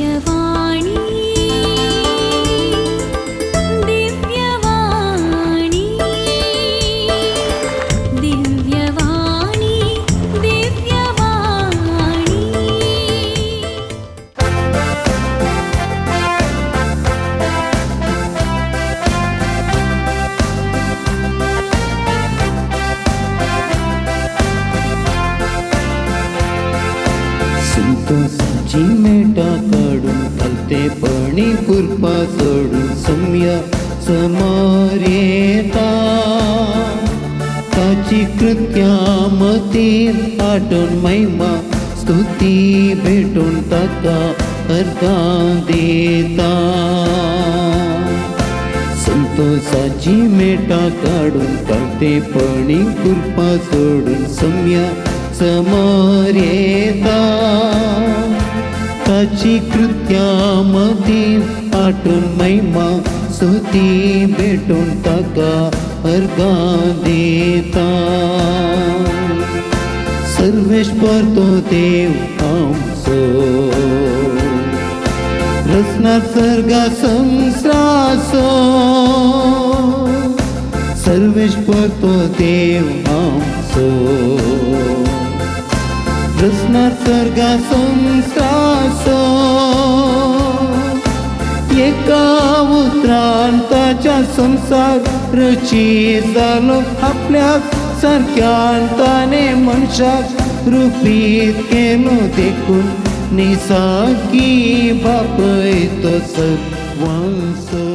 दिव्यवाणी दिव्यवाणी दिव्यवाणी दिव्यवाणी। संतोषाची मेटा काडून कलतेपणी कुरपा सोडून सम्या समोर येता ताची कृत्या मतीर आटून महिमा स्तुती भेटून ताका अर्घां दिता. संतोषाची मेटा काडून कलतेपणी कुरपा सोडून सम्या समोर येता ताची कृत्या मतीर आटून महिमा स्तुती भेटून ताका अर्घां दिता. सर्वेश्वर तो देव आमचो रचना सर्गा संसाराचो. सर्वेश्वर तो देव आमचो रचना सर्गा संसाराचो. एका उतरान ताच्या संसार रचीत जालो आपल्या सारक्यान ताणें मनशाक रुपीत केलो देखून निसाकी बापय तो सर्वांचो.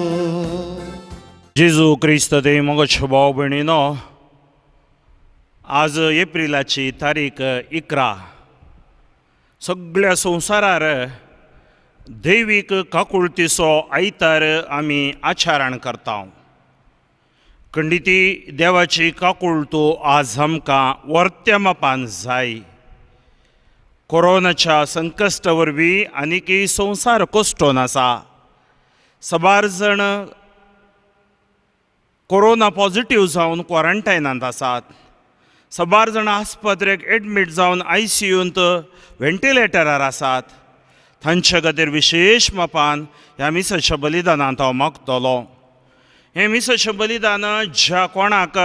जेजू क्रिस्त ते मोगच भाव भयणीनो, आज एप्रिलाची तारीख 11. सगळ्या संवसारार दैवीक काकुळतीचो आयतार आमी आचरण करता. खंडिती देवाची काकुळतो आज आमकां वर्त्या मापान जाय. कोरोनाच्या संकश्ट वरवीं आनीकय संवसार कश्टोन आसा. साबार जाण कोरोना पॉझिटीव जावन क्वॉरंटायनांत आसात. साबार जाणां आस्पत्रेक एडमीट जावन I C यूंत व्हेंटिलेटरार आसात. तांचे खातीर विशेश मापान ह्या मिसाच्या बलिदानांत हांव मागतलो. हें मिसाचें बलिदान ज्या कोणाक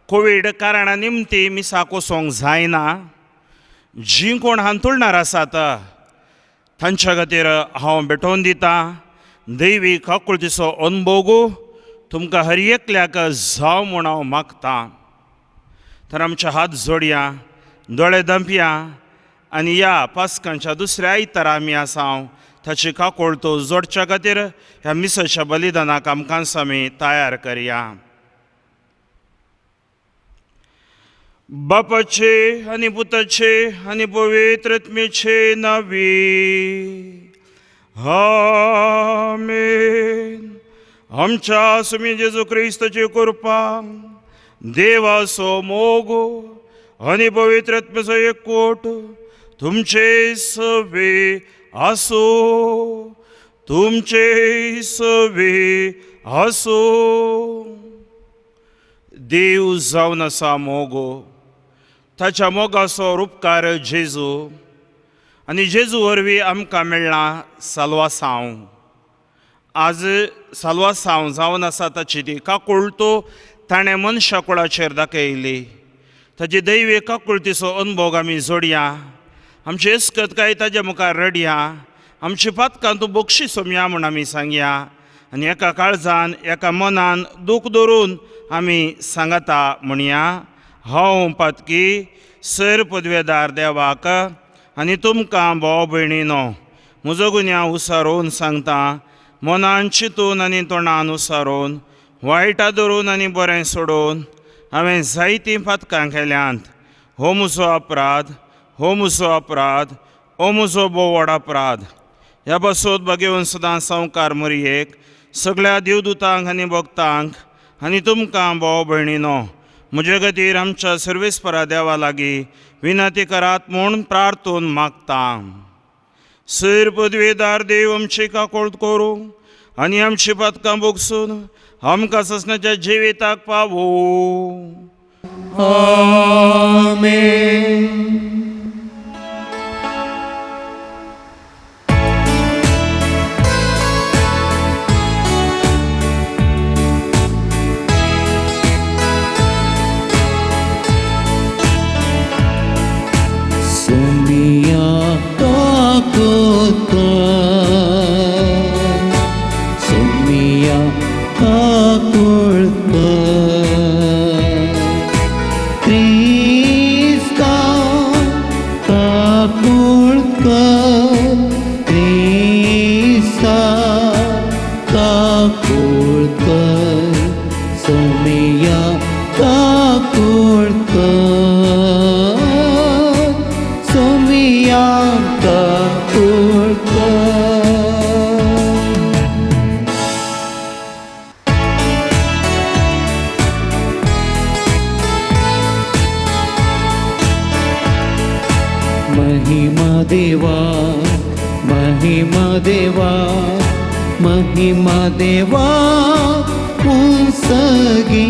कोवीड कारणा निमती मिसाक वचोंक जायना, जीं कोण हांतुळणार आसात तांच्या खातीर हांव भेटोवन दितां. दैवी काकुळतीचो अनभोग तुमकां हर एकल्याक जावं म्हूण हांव मागतां. तर आमचे हात जोडया, दोळे दंपया आनी ह्या पास्कांच्या दुसऱ्या आयतारा आमी आसा ताची काकुळतो जोडच्या खातीर ह्या मिसाच्या बलिदानाक आमकां आमी तयार करया. बापाचे आनी पुताचे आनी पवित्र आत्म्याचे नांवी आमेन. आमच्या सुमी जेजू क्रिस्ताची कृपा, देवाचो मोग आनी पवित्र आत्म्याचो एकवट तुमचे सवे आसूं, तुमचे सवे आसूं. देव जावन आसा मोगो, ताच्या मोगाचो रुपकार जेजू आनी जेजू वरवीं आमकां मेळ्ळां साल्वासांव. आज साल्वासांव जावन आसा ताची ती काकुळतो ताणें मनशा कुळाचेर दाखयली. ताची दैवी काकुळतीचो अनभोग आमी जोडया. आमची एस्कत काय ताज्या मुखार रडया. आमची पातकां तूं बक्षीस सोमया म्हूण आमी सांगया आनी एका काळजान एका मनान दूख धरून आमी सांगता म्हणया. हांव पातकी सर पदवेदार देवाक आनी तुमकां भाव भयणीनो म्हजो गुन्यांव उसारोवन सांगता. मनान चिंतून आनी तोंडान उसारोवन वायटा धरून आनी बरें सोडून हांवें जायतीं पातकां केल्यांत. हो म्हजो अपराध, हो म्हजो अपराध, हो म्हजो भोव व्हड अपराध. ह्या पासत बागेवन सदां सावकार मोरयेक सगळ्या देवदूतांक आनी भक्तांक आनी तुमकां भाव भयणीनो म्हजे खातीर आमच्या सर्वेस्परा देवा लागीं विनंती करात म्हूण प्रार्थून मागता. सैर पदवेदार देव आमची काकोळ करूं आनी आमची पातकां भोगसून आमकां ससनाच्या जिविताक पावूं. आमेन. क्रिस्ता काकूळ कर सोमया काकूळ कर सोमया काकूळ कर. महिमा देवा महिमा देवा महिमा देवा उंसगी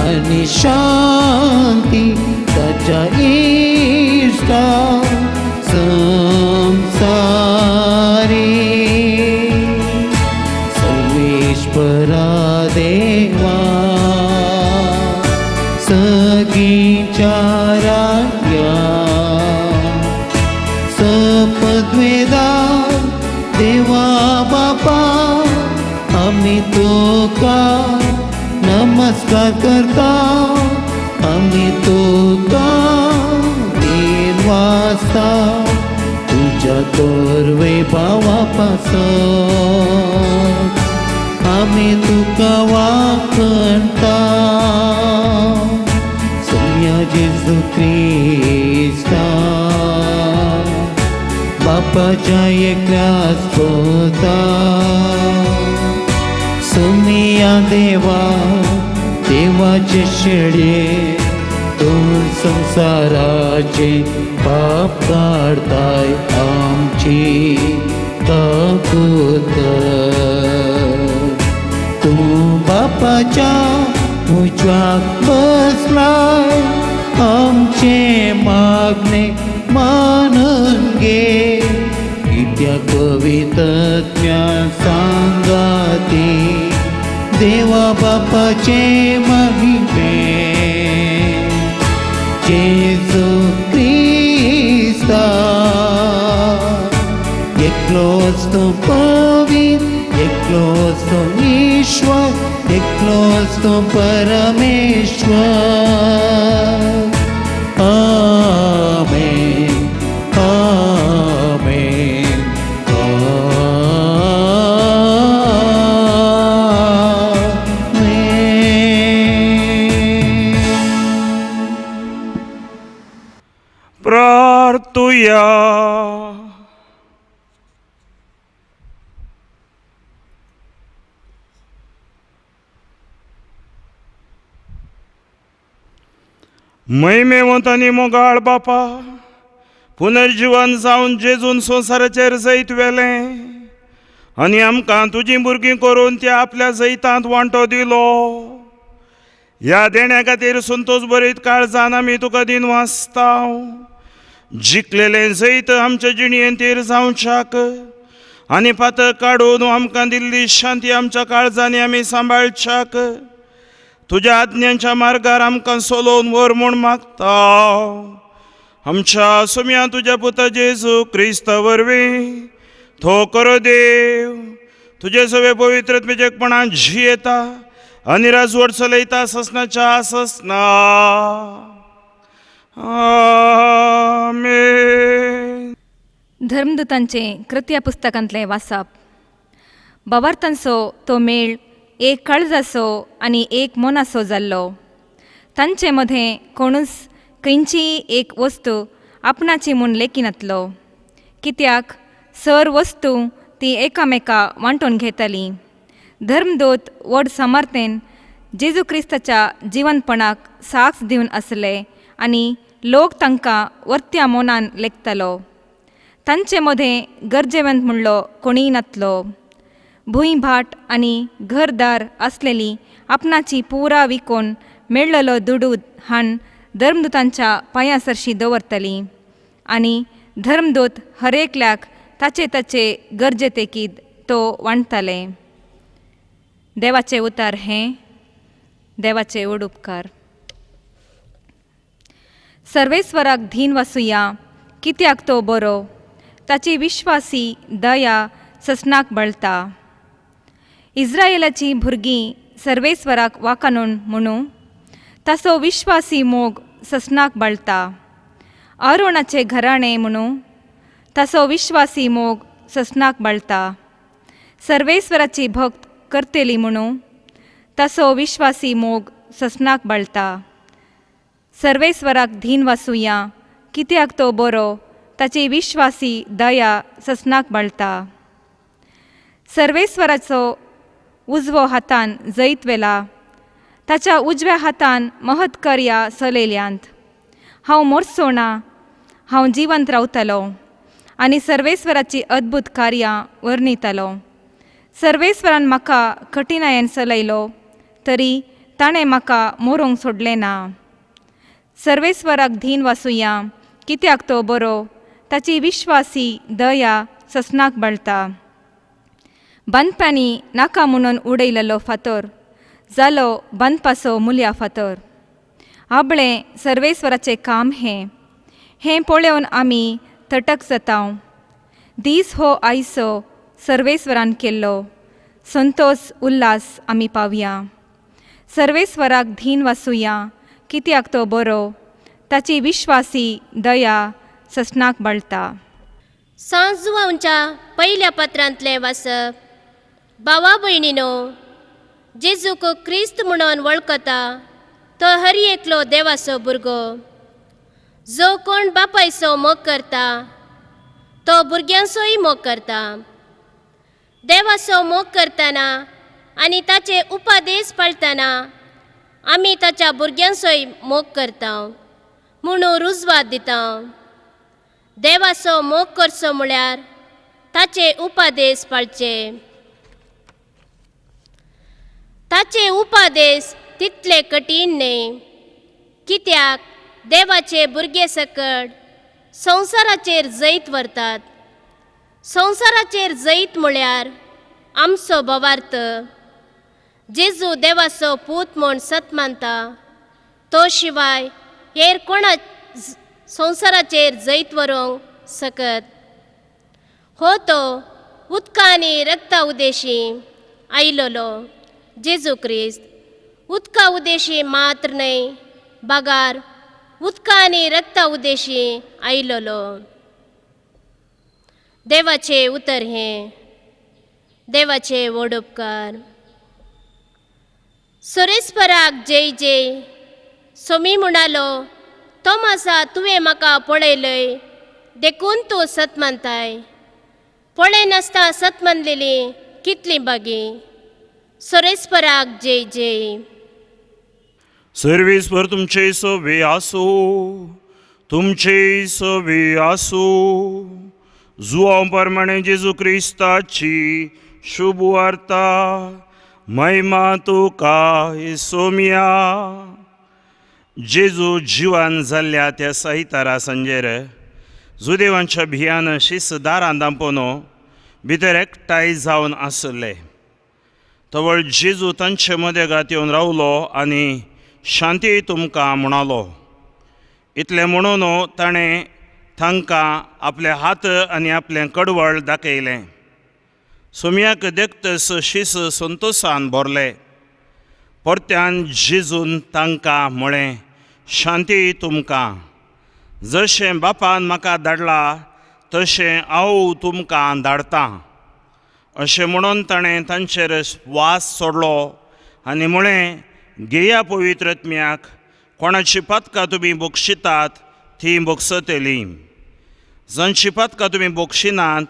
आनी शांती ताच्या इश्टा संसारी सर्वेश्वरा देवा सगीच्या राया सपद्वेदा देवा बापा आमी तुका नमस्कार करता आमी तुका दिन वाजता तुज्या तोरवे भावा पासत आमी तुका वाखणता सोम्या जेजू क्रिस्ता बापाच्या एकल्याच पुता. सोमिया देवा देवाचे शेळये तूं संसाराचे पाप काडताय आमची काकूत कर. तूं बापाच्या उजव्याक बसलाय आमचे मागणे मानून घे कित्याक पवित्रत्म्या सांगाती देवा बापाचे महिमे जेजू क्रिस्ता एकलोच तो पवित्र एकलोच तो ईश्वर एकलोच तो परमेश्वर. आमेन आमेन आमेन. प्रार्थुया. महिमेवंत आनी मोगाळ बापा पुनर्जिवन जावन जेजून संवसाराचेर जैत व्हेलें आनी आमकां तुजीं भुरगीं करून त्या आपल्या जैतांत वांटो दिलो. ह्या देण्या खातीर संतोश बरीत काळजान आमी तुका दिन वाचता. जिखलेलें जैत आमचे जिणेंत जावच्याक आनी पातक काडून आमकां दिल्ली शांती आमच्या काळजांनी आमी सांबाळच्याक तुज्या आज्ञांच्या मार्गार आमकां सोलोवन व्हर म्हूण मागता. आमच्या सुम्या तुज्या पुता जेजू क्रिस्ता वरवीं तो करो देव तुजे सगळे पवित्रत्मेचेपणान जियेता आनी राजवट चलयता ससनाच्या ससना. आमेन. धर्मदूतांचें कृत्या पुस्तकांतलें वाचप. बाबार्थांचो तो मेळ एक काळजाचो आनी एक मनाचो जाल्लो. तांचे मदें कोणूच खंयचीय एक वस्तू आपणाची म्हूण लेखिनातलो, कित्याक सर वस्तू ती एकामेका वांटून घेतालीं. धर्मदूत व्हड सामर्थ्यान जेजू क्रिस्ताच्या जिवनपणाक साक्ष दिवन आसले आनी लोक तांकां वर्त्या मनान लेखतालो. तांचे मदें गरजेवंत म्हणलो कोणीय नातलो. भूंय भाट आनी घरदार आसलेली आपणाची पुरा विकोन मेळ्ळलो दुडू हाण धर्मदूतांच्या पांयां सरशी दवरताली आनी धर्मदूत हरेकल्याक ताचे ताचे गरजे तेकीद तो वांटताले. देवाचे उतार हें देवाचे व्हड उपकार. सर्वेस्वराक धीन वासुया कित्याक तो बरो, ताची विश्वासी दया ससनाक बळता. इस्रायलाची भुरगीं सर्वेस्वराक वाकानून म्हणू ताचो विश्वासी मोग ससनाक बळता. आरोणाचे घराणें म्हणू ताचो विश्वासी मोग ससनाक बाळटा. सर्वेस्वराची भक्त करतली म्हणू ताचो विश्वासी मोग ससनाक बाळटा. सर्वेस्वराक धीन वासुया कित्याक तो बरो ताची विश्वासी दया ससनाक बाळटा. सर्वेस्वराचो उजवो हातान जैत वेला ताच्या उजव्या हातान महत् कार्या चलयल्यांत. हांव मोरचो ना, हांव जिवंत रावतलो आनी सर्वेस्वराची अद्भुत कार्यां वर्णितलो. सर्वेस्वरान म्हाका कठिणायेन चलयलो तरी ताणें म्हाका मोरोंक सोडलें ना. सर्वेस्वराक धीन वासुया कित्याक तो बरो ताची विश्वासी दया ससनाक बाळटा. बांदप्यांनी नाका म्हणून उडयलेलो फातर जालो बांदपाचो मुल्या फातर. आबळें सर्वेस्वराचें काम हें, हें पळोवन आमी तटक जाता. दीस हो आयचो सर्वेस्वरान केल्लो संतोस उल्हास आमी पावया. सर्वेस्वराक धीन वासुया कित्याक तो बरो ताची विश्वासी दया ससनाक बाळटा. सांजुवांच्या पयल्या पत्रांतलें वाचप. भावा भयणीनो, जेजूक क्रिस्त म्हणून वळखता तो हर एकलो देवाचो भुरगो. जो कोण बापायचो मोग करता तो भुरग्यांचोय मोग करता. देवाचो मोग करतना आनी ताचे उपदेश पाळतना आमी ताच्या भुरग्यांचोय मोग करता म्हणून रुजवात दिता. देवाचो मोग करचो म्हळ्यार ताचे उपदेश पाळचे. ताचे उपदेश तितले कठीण न्हय, कित्याक देवाचे भुरगे सकट संवसाराचेर जैत व्हरतात. संवसाराचेर जैत म्हळ्यार आमचो भावार्थ. जेजू देवाचो पूत म्हूण सत मानता तो शिवाय हेर कोणा संवसाराचेर जैत व्हरूंक सकत. हो तो उदका आनी रक्ता उदेशी आयलोलो जेजू क्रिस्त. उदका उदेशी मात्र न्हय बगार उदका आनी रक्ता उदेशी आयलोलो. देवाचें उतर हें. देवाचें व्हड उपकार. सुरेस्पराक जय जय. सोमी म्हणालो, तोमासा तुवें म्हाका पळयलय देखून तूं सत मानताय. पळयनासतना सत मानलेली कितली बागी. सुरेस्पराक जय जय. सर्वेस्पर तुमचे सवे आसो, तुमचे सवे आसो. जुवांव प्रमाणे जेजू क्रिस्ताची शुभ वार्ता. महिमा तुका सोम्या. जेजू जिवान जाल्ल्या त्या साहितारा संजेर जुदेवांच्या भियान शिस दारां दांपोन भितर एकठांय जावन आसले. तवळ जेजू तांचे मदेगात येवन रावलो आनी शांती तुमकां म्हणालो. इतलें म्हणून ताणें तांकां आपले हात आनी आपलें कडवळ दाखयलें. सोम्याक देखतस शीस संतोसान भरले. परत्यान जेजून तांकां म्हळें, शांती तुमकां. जशें बापान म्हाका धाडला तशें हांव तुमकां धाडटां. अशें म्हणून ताणें तांचेर वास सोडलो आनी म्हळें, घेया पवित्र आत्म्याक. कोणाची पातकां तुमी बक्षितात तीं बक्षतलीं, जांची पातकां तुमी बक्षिनात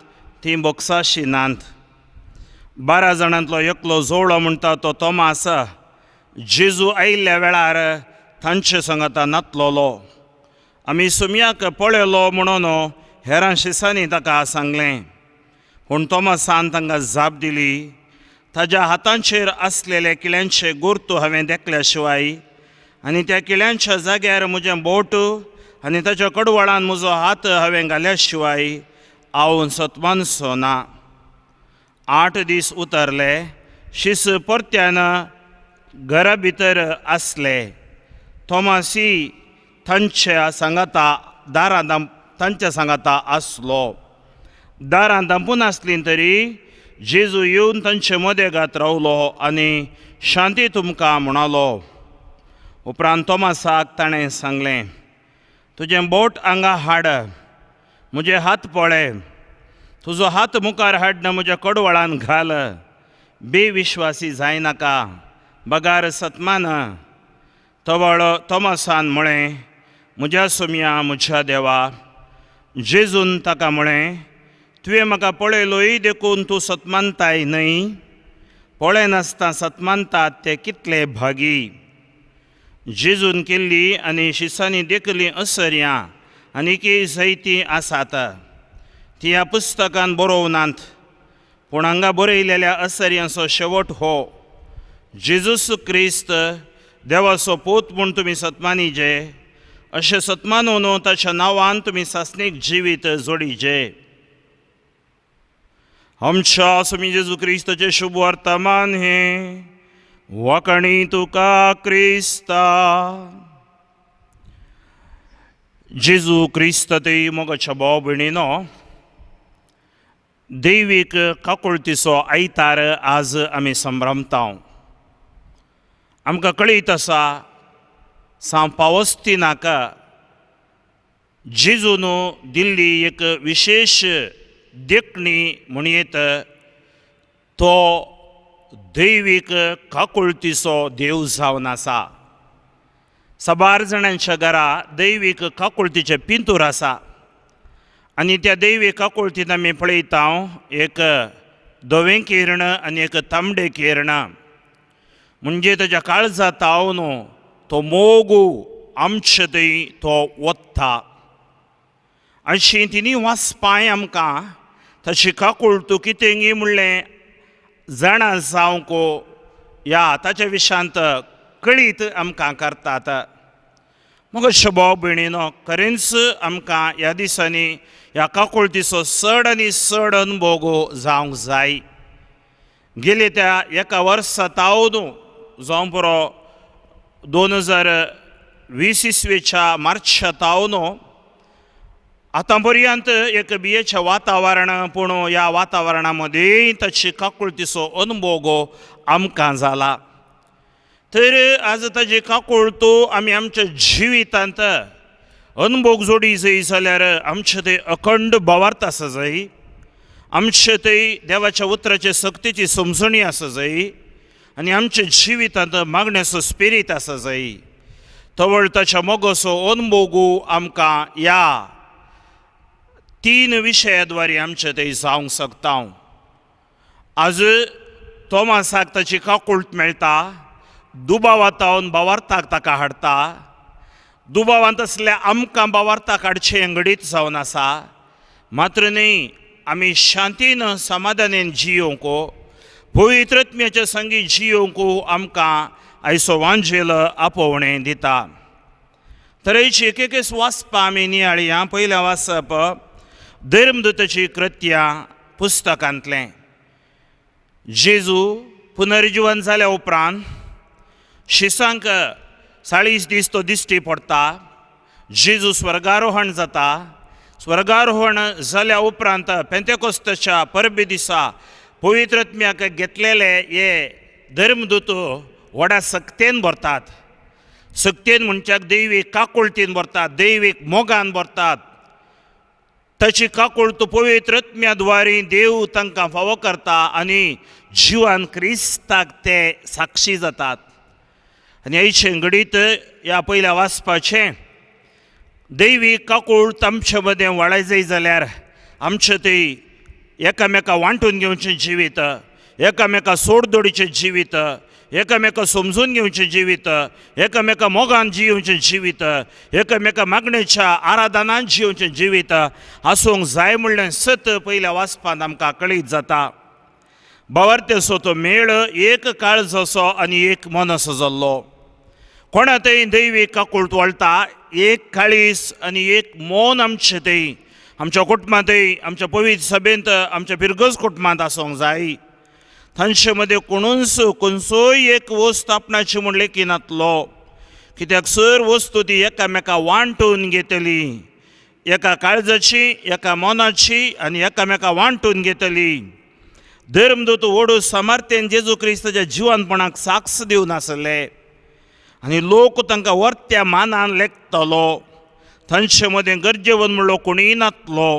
तीं बक्षाशिनात. 12 जाणांतलो एकलो जोवळो म्हणटा तो तोमास जेजू आयिल्ल्या वेळार तांचे सांगाता नातलोलो. आमी सोम्याक पळयलो म्हणून हेरां शिसांनी ताका सांगलें. पूण तोमासान तांकां जाप दिली, ताज्या हातांचेर आसलेले किळ्यांचे गुर्तू हांवें देखल्या शिवाय आनी त्या किळ्यांच्या जाग्यार म्हजें बोट आनी ताच्या कडवळान म्हजो हात हांवें घाल्या शिवाय हांव सतमानसो ना. 8 दीस उतरले. शीस परत्यान घरा भितर आसले. तोमासी तांच्या सांगाता दारां तांच्या सांगाता आसलो. दारां दांपून आसलीं तरी जेजू येवन तांचे मदेगात रावलो आनी शांती तुमकां म्हणालो. उपरांत तोमासाक ताणें सांगलें, तुजें बोट हांगा हाड, म्हजे हात पळय, तुजो हात मुखार हाडन म्हज्या कडवळान घाल. बेविश्वासी जायनाका, बगार सतमान. तवळ तोमासान म्हळें, म्हज्या सोमया, म्हज्या देवा. जेजून ताका म्हळें, तुवें म्हाका पळयलोय देखून तूं सतमानताय न्हय? पळयनासतना सतमानतात ते कितले भागी. जेजून केल्ली आनी शिसांनी देखली असर्यां आनीकय जायतीं आसात, ती ह्या पुस्तकान बरोवनात. पूण हांगा बरयलेल्या असर्यांचो शेवट हो, जेजूस क्रिस्त देवाचो पूत म्हूण तुमी सतमानीजे. अशें सतमानून ताच्या नांवान तुमी सासणीक जिवीत जोडीजे. आमच्या स्वामी जेजू क्रिस्ताचें शुभ वर्तमान हें. वाकणी तुका क्रिस्ता. जेजू क्रिस्त ते मोगाच्या भाव भयणीनो, दैवीक काकुळतीचो आयतार आज आमी संभ्रमता. आमकां कळीत आसा, सांव पावस्तिनाक जेजून दिल्ली एक विशेश देखणी म्हणयेत, तो दैवीक काकुळतीचो देव जावन आसा. साबार जाणांच्या घरा दैवीक काकुळतीचें पिंतूर आसा आनी त्या दैवीक काकुळतींत आमी पळयता एक धवें किर्ण आनी एक तांबडें किर्ण, म्हणजे ताच्या काळजा तावन तो मोगू आमचे थंय तो वता. अशीं तिनी वाचपाय आमकां ताची काकुळटू कितेंगी म्हणलें जाणा जावंक ह्या ताच्या विशांत कळीत आमकां करतात. मग भाव भयणीनो, खरेंच आमकां ह्या दिसांनी ह्या काकुळतीचो चड आनी चड अनुभव जावंक जाय. गेले त्या एका वर्सा तावन जावं पुरो 2020 इसवेच्या मार्चा तावन आतां पर्यंत एक बियेचें वातावरण, पूण ह्या वातावरणा मदीं ताची काकुळतीचो अनुभव आमकां जाला. तर आज ताजी काकुळटू आमी आमच्या जिवितांत अनुभव जोडी जाय जाल्यार आमचें थंय अखंड भावार्थ आसा जाय, आमचे थंय देवाच्या उतराचे सक्तीची समजणी आसा जाय आनी आमच्या जिवितांत मागण्याचो स्पिरीत आसा जाय. तवळ ताच्या मोगाचो अनुभव आमकां ह्या तीन विशयाद्वारे आमचे थंय जावंक शकता. आज तोमासाक ताची काकुळट मेळटा, दुबावातावन भावार्थाक ताका हाडटा. दुबावांत आसल्या आमकां भावार्थाक हाडचें घडीत जावन आसा. मात्र न्ही, आमी शांतीन समाधानेन जियोवंक, पवित्र आत्म्याच्या संगी जियोवंक आमकां आयचो वांजेल आपोवणें दिता. तर हेची एक एक वाचपा आमी नियाळया. पयलें वाचप धर्मदूताची कृत्या पुस्तकांतलें. जेजू पुनर्जीवन जाल्या उपरांत शिसांक 40 दीस तो दिश्टी पडटा. जेजू स्वर्गारोहण जाता. स्वर्गारोहण जाल्या उपरांत पेंतेकोस्ताच्या परबे दिसा पवित्र आत्म्याक घेतलेले हे धर्मदूत व्हडा सक्तेन भरतात. सक्तेन म्हणच्याक दैवीक काकुळतीन भरतात, दैवीक मोगान भरतात. ताची काकुळट पवित्र आत्म्या द्वारे देव तांकां फावो करता आनी जिवान क्रिस्ताक ते साक्षी जातात. आनी आयचें घडीत ह्या पयल्या वाचपाचें दैवी काकुळट आमचे मदें वाडय जाय जाल्यार आमचें थंय एकामेका वांटून घेवचें जिवीत, एकामेका सोडदोडीचें जिवीत, एकामेका समजून घेवचें जिवीत, एकामेका मोगान जियोवचें जिवीत, एकामेका मागणेच्या आराधनान जियोवचें जिवीत आसूंक जाय म्हणलें सत पयल्या वाचपांत आमकां कळीत जाता. भावार्थेचो तो मेळ एक काळजाचो आनी एक मनसो जाल्लो. कोणा थंय दैवी काकुळट वळटा, एक काळीस आनी एक मन आमचें थंय आमच्या कुटुंबांतय, आमच्या पवित्र सभेंत, आमच्या पिरगज कुटुंबांत आसूंक जाय. तांचे मदें कोणूच खंयचोय एक वस्त आपणाची म्हूण लेखिनातलो, कित्याक सर वस्तू ती एकामेका वांटून घेतली, एका काळजाची, एका मनाची आनी एकामेका वांटून घेतली. धर्मदूत व्हड सामर्थ्यान जेजू क्रिस्ताच्या जिवनपणाक साक्ष दिवन आसले आनी लोक तांकां वर्त्या मानान लेखतलो. तांचे मदें गरजेवन म्हणलो कोणीय नातलो.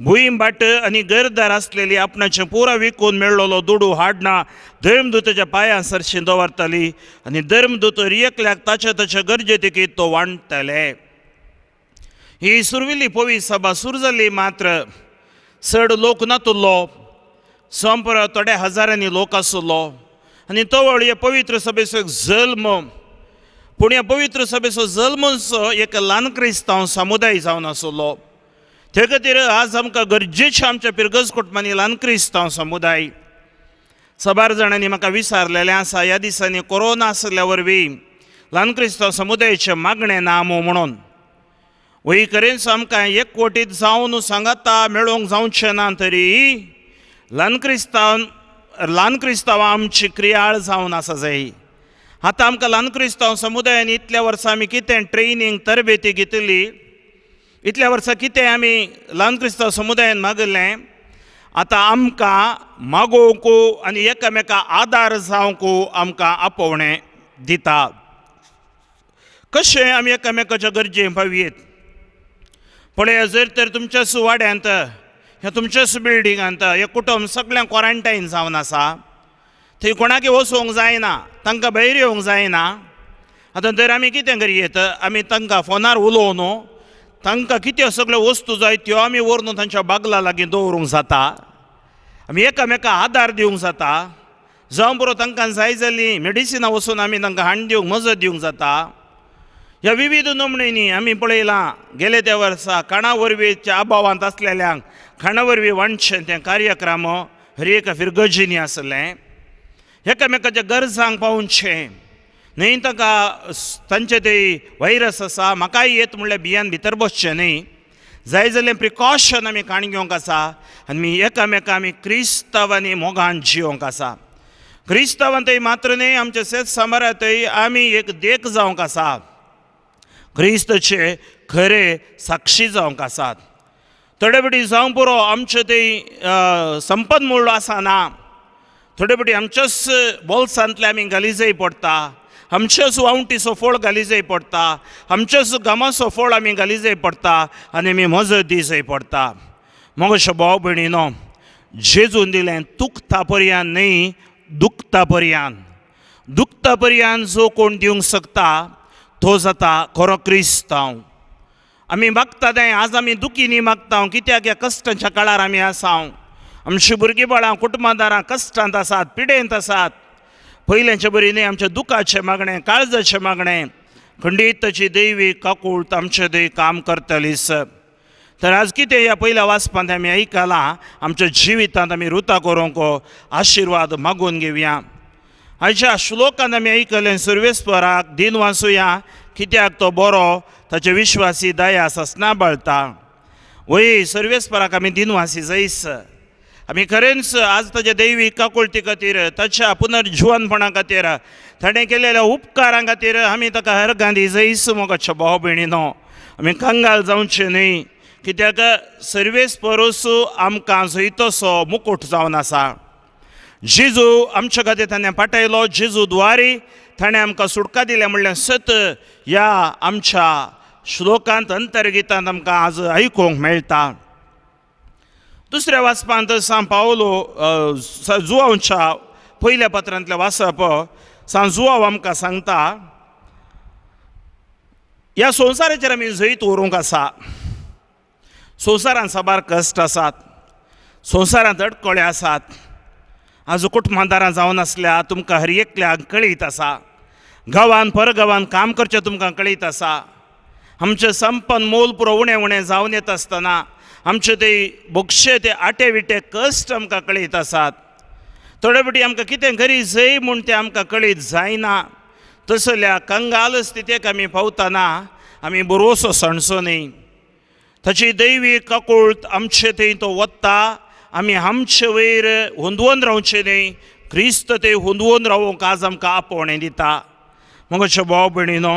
भूंय भाट आनी घरदार आसलेली आपणाचें पुरा विकून मेळ्ळोलो दुडू हाडना धर्मदूताच्या पांयां सरशी दवरताली आनी धर्मदूत एकल्याक ताचे ताचे गरजे तिकीत तो वांट्टले. ही सुरविल्ली पवी सभा सुरू जाली मात्र चड लोक नातुल्लो, संपर थोड्या हजारांनी लोक आसलो आनी तवळ हे पवित्र सभेचो एक जल्म. पूण ह्या पवित्र सभेचो जल्मचो एक ल्हान क्रिस्तांव समुदाय जावन आसलो. ते खातीर आज आमकां गरजेचें आमच्या पिरगज कुटुंबांनी ल्हान क्रिस्तांव समुदाय. साबार जाणांनी म्हाका विचारलेलें आसा ह्या दिसांनी कोरोना आसल्या वरवीं ल्हान क्रिस्तांव समुदायाचें मागणें ना मू म्हणून. वय खरेंच आमकां एकवटीत जावन सांगाता मेळोवंक जावचें ना तरी ल्हान क्रिस्तांवां आमची क्रियाळ जावन आसा जाय. आतां आमकां ल्हान क्रिस्तांव समुदायान इतल्या वर्सां आमी कितें ट्रेनींग तरबेती घेतली, इतल्या वर्सां कितें आमी ल्हान क्रिस्तांव समुदायान मागलें, आतां आमकां मागोवंक आनी एकामेका आदार जावंक आमकां आपोवणें दिता. कशें आमी एकामेकाच्या गरजे पावयेत? पळया जर तर तुमच्याच वाड्यांत ह्या तुमच्याच बिल्डिंगांत हें कुटुंब सगळ्यांक क्वॉरंटायन जावन आसा, थंय कोणाकय वचूंक जायना, तांकां भायर येवंक जायना. आतां जर आमी कितें करयेत, आमी तांकां फोनार उलोवन तांकां कितें सगळ्यो वस्तू जाय त्यो आमी व्हरून तांच्या बागला लागीं दवरूंक जाता. आमी एकामेका आदार दिवंक जाता. जावं बरो तांकां जाय जाल्लीं मेडिसिनां वचून आमी तांकां हाडून दिवंक मजत दिवंक जाता. ह्या विविध नमणेंनी आमी पळयलां गेले त्या वर्सा खाणा वरवींच्या अभावांत आसलेल्यांक खाणा वरवीं वांटचें तें कार्यक्रम हर एका फिरगर्जींनी आसलें. एकामेकाच्या गरजांक पावचें न्हय, तांकां तांचे ते व्हायरस आसा म्हाकाय येत म्हणल्यार भियान भितर बसचें न्हय, जाय जाल्यार प्रिकॉशन आमी काण घेवंक आसा आनी आमी एकामेका आमी क्रिस्तांवांनी मोगान जियोंक आसा. क्रिस्तांवांतय मात्र न्हय, आमच्या शेत समारांतय आमी एक देख जावंक आसा, क्रिस्तचे खरे साक्षी जावंक आसात. थोडे फावटी जावं पुरो आमचें थंय संपत मूळ आसना, थोडे फावटी आमच्याच बोल्सांतले आमी घाली पडटा, आमच्याच वावटीचो फळ घाली जाय पडटा, आमच्याच गामाचो फळ आमी घाली जाय पडटा आनी आमी मजत दी जाय पडटा. मगो भाव भयणीनो, जेजून दिलें तुकता पर्यान न्हय दुखता पर्यान. दुखता पर्यान जो कोण दिवंक शकता तो जाता खरो क्रिस्तांव. आमी मागता तें आज आमी दुखीनी मागता कित्याक ह्या कश्टांच्या काळार आमी आसा. आमची भुरगीं बाळां कुटुंबादारां कश्टांत आसात, पिडेंत आसात. पयल्याचे बरी न्हय आमच्या दुखाचें मागणें, काळजाचें मागणें खंडीत ताची दैवी काकूळत आमचे दै काम करतलीच. तर आज कितें ह्या पयल्या वाचपांत आमी आयकलां, आमच्या जिवितांत आमी रुता करूंक आशिर्वाद मागून घेवया. आयच्या श्लोकांत आमी आयकलें सर्वेस्पराक दिन वाचुया कित्याक तो बरो, ताचे विश्वासी दया ससना बळता. वय सर्वेस्पराक आमी दिनवासी जायस. आमी खरेंच आज ताच्या दैवी काकुळटी खातीर, ताच्या पुनर्जिवनपणा खातीर, ताणें केलेल्या उपकारां खातीर आमी ताका हर गांधी जैस. मोगाच्या भाव भयणीनो, आमी कंगाल जावचें न्हय कित्याक सर्वेस्परूच आमकां जैतसो मुकूट जावन आसा. जेजू आमच्या खातीर ताणें पाठयलो, जेजू द्वारे ताणें आमकां सुटका दिल्या म्हणल्यार सत ह्या आमच्या श्लोकांत अंतर्गितांत आमकां आज आयकूंक मेळटा. दुसऱ्या वाचपांत सांत पावलो जुवांवच्या पयल्या पत्रांतलें वाचप सांत जुवांव आमकां सांगता ह्या संवसाराचेर आमी जैत व्हरूंक आसा. संवसारांत साबार कश्ट आसात, संवसारांत अडकळे आसात. आज कुटुंबादारां जावन आसल्या तुमकां हर एकल्याक कळीत आसा, गांवान परगांवान काम करचें तुमकां कळीत आसा. आमचें संपन्न मोल पुरो उणें उणें जावन येता आसतना आमचे ते बोगशे ते आटे विटे कश्ट आमकां कळीत आसात. थोडे फावटी आमकां कितें गरी जय म्हूण तें आमकां कळीत जायना. तसल्या कंगाल स्थितीक आमी पावतना आमी बरोसो सणसो न्हय. ताची दैवी काकूळत आमचे थंय तो वता, आमी आमचे वयर हुंदवून रावचें न्हय, क्रिस्त ते हुंदवून रावूंक आज आमकां आपोवणें दिता. मगोच्या भाव भयणीनो,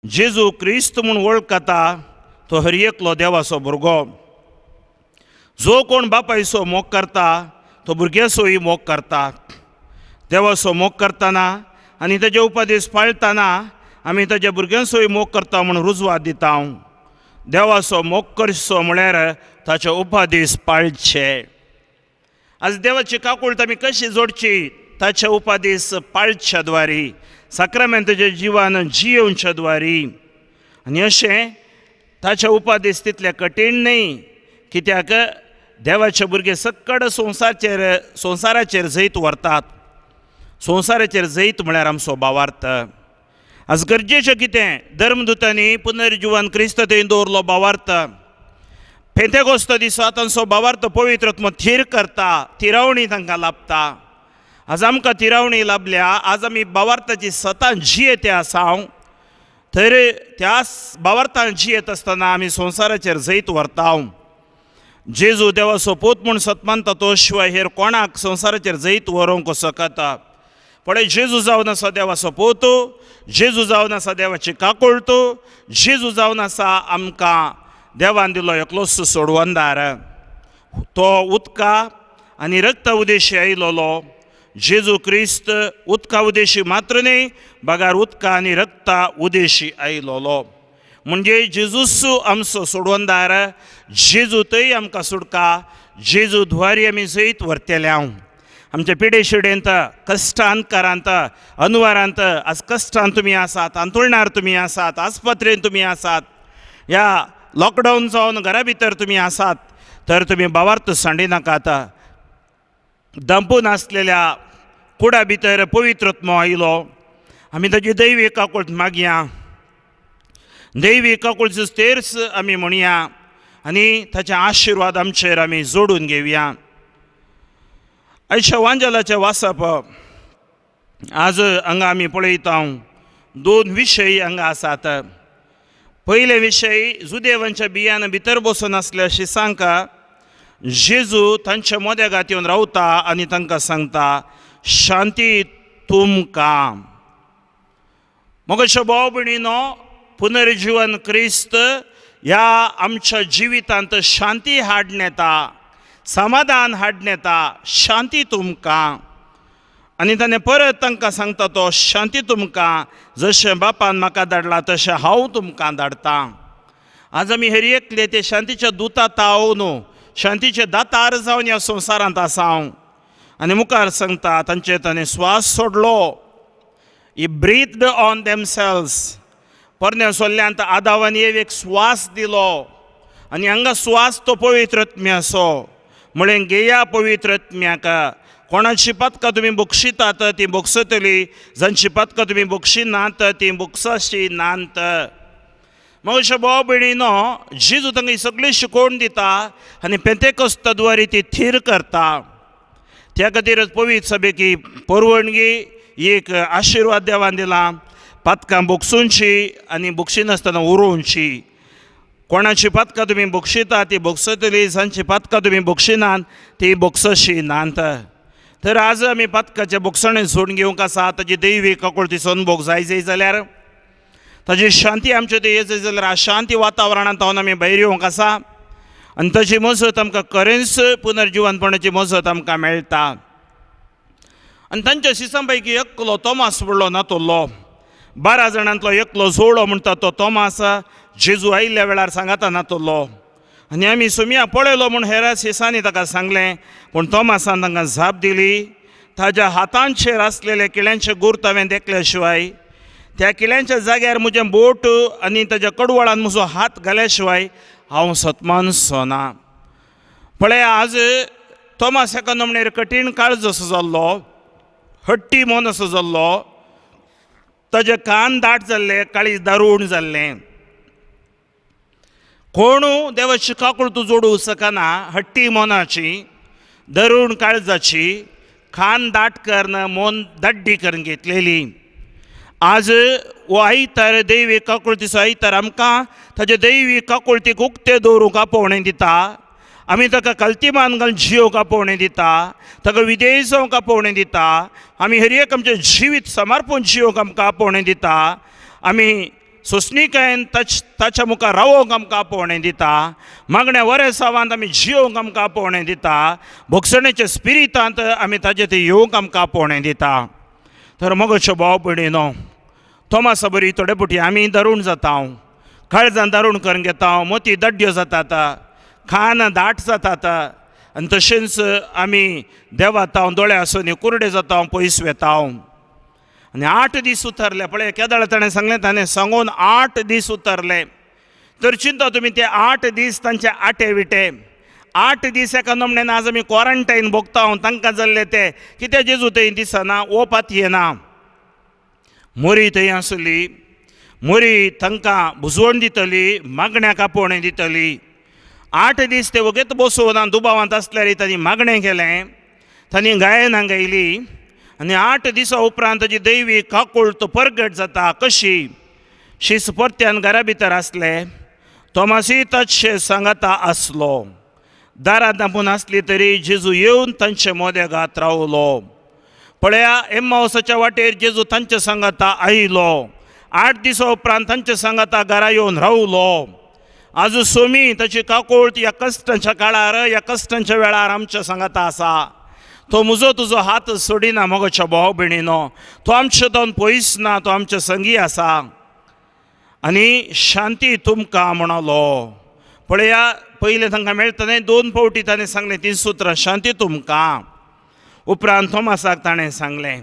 जेजू क्रिस्त म्हूण वळखता तो हर एकलो देवाचो भुरगो. जो कोण बापायचो मोग करता तो भुरग्याचोय मोग करता. देवाचो मोग करतना आनी ताजे उपदेश पाळटना आमी ताज्या भुरग्यांचोय मोग करता म्हूण रुजवात दिता. देवाचो मोग करचो म्हळ्यार ताचे उपादीस पाळचे. आज देवाची काकूळत आमी कशी जोडची? ताचे उपादीस पाळच्या द्वारी, साक्रामेंताच्या जिवान जियेवच्या द्वारी. आनी अशें ताचे उपादीस तितले कठीण न्हय, कित्याक देवाचे भुरगे सक्कड संवसाराचेर जैत व्हरतात. संवसाराचेर जैत म्हळ्यार आमचो भावार्थ. आज गरजेचें कितें? धर्मदुतांनी पुनर्जिवन क्रिस्त थंय दवरलो भावार्थ. पेंतेकोस्त दिसा तांचो भावार्थ पवित्र आत्मो थीर करता, थिरावणी तांकां लाभता. आज आमकां थिरावणी लाभल्या, आज आमी भावार्थाची सतां जियेते आसा. तर त्या भावार्थान जियेत आसतना आमी संवसाराचेर जैत व्हरता. जेजू देवाचो पूत म्हूण सत मानता तो शिवाय हेर कोणाक संवसाराचेर जैत व्हरूंक शकता. पळय, जेजू जावन आसा देवाचो पूत, जेजू जावन आसा देवाची काकुळट, जेजू जावन आसा आमकां देवान दिलो एकलोच सोडवंदार. तो उदका आनी रक्ता उदेशी आयलोलो जेजू क्रिस्त उदका उदेशी मात्र न्हय, बगार उदका आनी रक्ता उदेशी आयलोलो. म्हणजे जेजूस आमचो सोडवंदार, जेजू थंय आमकां सुटका, जेजू द्वारी आमी जैत व्हरतले. हांव आमच्या पिडे शिडेंत, कश्टांत, कारांत, अनवारांत, आज कश्टान तुमी आसात, आंतुळणार तुमी आसात, आस्पत्रेन तुमी आसात, ह्या लॉकडावन जावन घरा भितर तुमी आसात, तर तुमी भावार्थ सांडिनाकात. दंपून आसलेल्या कुडा भितर पवित्र आत्मो आयलो, आमी ताजी दैवी काकूळट मागया, दैवी काकूळचो तेर्स आमी म्हणया आनी ताचे आशिर्वाद आमचेर आमी जोडून घेवया. आयच्या वांजलाचें वाचप आज हांगा आमी पळयता, दोन विशय हांगा आसात. पयले विशय, जुदेवांच्या बियान भितर बसून आसले अशी सांगका जेजू तांच्या मोद्यागात येवन रावता आनी तांकां सांगता, शांती तुमकां. मगोश्या भाव भयणीनो, पुनर्जिवन क्रिस्त ह्या आमच्या जिवितांत शांती हाडून येता, समाधान हाडून येता, शांती तुमकां. आनी ताणें परत तांकां सांगता तो, शांती तुमकां, जशें बापान म्हाका धाडला तशें हांव तुमकां धाडटा. आज आमी हेर एकले ते शांतीच्या दुता ताव न्हू, शांतीचे दातार जावन ह्या संवसारांत आसा हांव. आनी मुखार सांगता तांचे ताणें स्वास सोडलो, ही ब्रीथड ऑन देमसेल्स. पोरण्या सोल्ल्यांत आदावान एक स्वास दिलो आनी हांगा स्वास तो पवित्र आत्म्याचो. म्हळें घेया पवित्र आत्म्याक, कोणाची पातकां तुमी बक्षितात ती बक्षतली, जांची पातकां तुमी बक्षिनात ती बक्षाशी नात. मग भाव भयणीनो, जेजू तांकां सगळी शिकोवन दिता आनी पेंतेकोस्ता द्वारे ती थीर करता. त्या खातीरच पवित्र सभेकी परवणगी एक आशिर्वाद देवान दिला, पातकां बक्षुंची आनी बक्षिनासतना उरोवची. कोणाची पातकां तुमी बक्षिता ती बक्षतली, जांची पातकां तुमी बक्षिनात ती बक्षशी नात. तर आज आमी पातकाचे बक्षणे सोडून घेवंक आसा. ताजी दैवी काकुळतीचो अनुभव जाय जाय जाल्यार, ताजी शांती आमचे थंय येत जाल्यार अशांती वातावरणांत आमी भायर येवंक आसा आनी ताजी मजत आमकां खरेंच पुनर्जिवनपणाची मजत आमकां मेळटा. आनी तांच्या शिसां पैकी एकलो तोमास म्हणलो नातुल्लो, 12 जाणांतलो एकलो जोडो म्हणटा तो तोमास जेजू आयिल्ल्या वेळार सांगाता नातुल्लो. आनी आमी सुमया पळयलो म्हूण हेर शिसांनी ताका सांगलें, पूण तोमासान तांकां जाप दिली, ताज्या हातांचेर आसलेले किळ्यांचे गूर्त हांवें देखले शिवाय, त्या किळ्यांच्या जाग्यार म्हजें बोट आनी ताज्या कडवळान म्हजो हात घाल्या शिवाय हांव सतमानसो ना. पळय, आज तोमास एका नमणेर कठीण काळज असो जाल्लो, हट्टी मन असो जाल्लो, ताजे कान दाट जाल्ले, काळीज दारूण जाल्लें. कोण देवाची काकूळ तूं जोडूंक शकना, हट्टी मनाची, दरुण काळजाची, खान दाट करून मन दाड्डी करून घेतलेली. आज हो आयतार दैवी काकुळतीचो आयतार आमकां ताजे दैवी काकुळतीक उक्ते दवरूंक आपोवणें दिता. आमी ताका कल्तिमान घालून जियोवंक आपोवणें दिता, ताका विधेय जावंक आपोवणें दिता, आमी हर एक आमचें जिवीत समर्पून जियोवंक आमकां आपोवणें दिता, आमी सोंसणीकायेन ताच्या मुखार रावोवंक आमकां आपोवणें दिता, मागण्या वरेसावांत आमी जियोवंक आमकां आपोवणें दिता, भोगसणेच्या स्पिरितांत आमी ताजे थंय येवंक आमकां आपोवणें दिता. तर मगोच्यो भाव भयणीनो, तोमासा बरी थोडे फावटी आमी दारूण जाता, काळजान दारूण करून घेता, मोती दड्ड्यो जातात, कान दाट जातात आनी तशेंच आमी देवाता दोळे आसून कुरडे जाता पयस वेता. आनी 8 दीस उतरले पळय केदळ ताणें सांगलें, ताणें सांगून 8 दीस उतरले. तर चिंता तुमी ते 8 दीस तांचे आटे विटे 8 दीस एका नमण्यान आज आमी क्वॉरंटायन भोगता तांकां जाल्ले ते कितें जेजू थंय दिसना ओ पातयेना. मोरी थंय आसली, मोरी तांकां बुजवण दितली, मागण्याक आपोवणें दितली. 8 दीस ते वगेत बसोवना दुबावांत आसल्यार तांणी मागणें केलें, तांणी गायनां गायली आनी 8 दिसां उपरांत ताजी दैवी काकुळट परगट जाता. कशी शीस परत्यान घरा भितर आसले, तोमासी तशें सांगाता आसलो. दारां धांपून आसली तरी जेजू येवन तांचे मोदेगात रावलो. पळया एम्मावसाच्या वाटेर जेजू तांचे सांगाता आयलो. 8 दिसां उपरांत तांचे सांगाता घरा येवन रावलो. आज सोमी ताची काकुळट ह्या कश्टांच्या काळार ह्या कश्टांच्या वेळार आमच्या सांगाता आसा. तो म्हजो तुजो हात सोडिना मोगोच्या भाव भयणीनो, तो आमच्या तावन पयस ना, तो आमच्या संगी आसा. आनी शांती तुमकां म्हणालो. पळया पयलें तांकां मेळटा न्हय 2 फावटी ताणें सांगलें ती सुत्रां, शांती तुमकां. उपरांत थोमासाक ताणें सांगलें,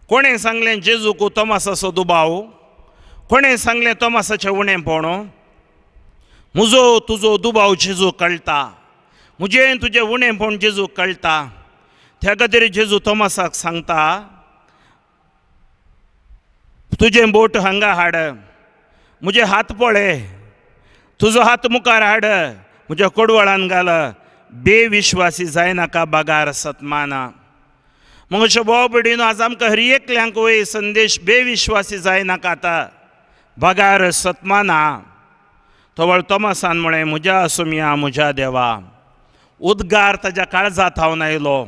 कोणें सांगलें जेजूक तोमासाचो दुबाव, कोणें सांगलें तोमासाचें उणेंपण? म्हजो तुजो दुबाव जेजू कळटा, म्हजें तुजें उणेंपण जेजू कळटा. त्या खातीर जेजू तोमासाक सांगता, तुजें बोट हांगा हाड, म्हजे हात पळय, तुजो हात मुखार हाड, म्हज्या कोडवळान घाल, बेविश्वासी जायनाका बागार सतमाना. मग अशें भाव भयणीनो आज आमकां हर एकल्यांक वय संदेश, बेविश्वासी जायनाका आतां बागार सतमाना. तवळ तोमासान म्हळें, म्हज्या सोमया म्हज्या देवा. उद्गार ताज्या काळजा थावन आयलो,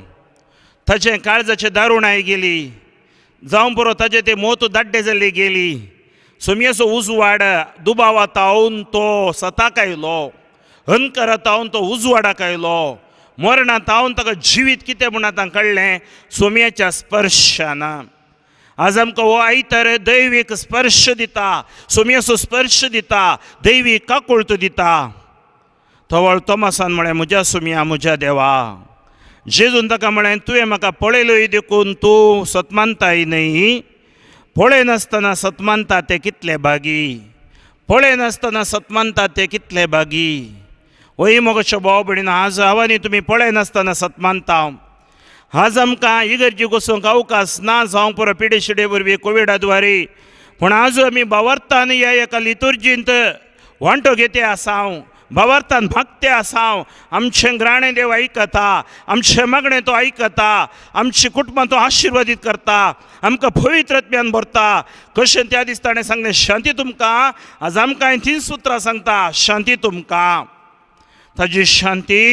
ताचें काळजाचें दारुणाय गेली, जावं पुरो ताजें तें मोत दाड्डे जाल्ली गेली. सोमयेचो उजवाड दुबावा तावन तो सताक आयलो, हनकरा तावन तो उजवाडाक आयलो, मरणा तावन ताका जिवीत कितें म्हूण आतां कळ्ळें सोमयेच्या स्पर्शान. आज आमकां हो आयतार दैवीक स्पर्श दिता, सोमयेचो स्पर्श दिता, दैवीक काकुळट दिता. तवळ तोमासान म्हळें, म्हज्या सोमया म्हज्या देवा. जेजून ताका म्हळें, तुवें म्हाका पळयलोय देखून तूं सतमानताय न्हय, पळयनासतना सतमानता ते कितले भागी, पळयनासतना सतमानता ते कितले भागी. वय मोगोशो भाव भयणीनो आज हांव आनी तुमी पळयनासतना सतमानता. आज आमकां इगर्जी वचूंक अवकाश ना, जावं पुरो पिडे शिडे वरवीं कोविडा द्वारे, पूण आज आमी भावार्थान ह्या एका लितुर्जींत वांटो घेते आसा, भावार्थान भागते आसा. आमचें ग्राणें देव आयकता, आमचें मागणें तो आयकता, आमची कुटुंबां तो आशिर्वादीत करता, आमकां पवित्र आत्म्यान भरता. कशें त्या दीस ताणें सांगलें, शांती तुमकां. आज आमकां 3 सुत्रां सांगता, शांती तुमकां. ताजी शांती,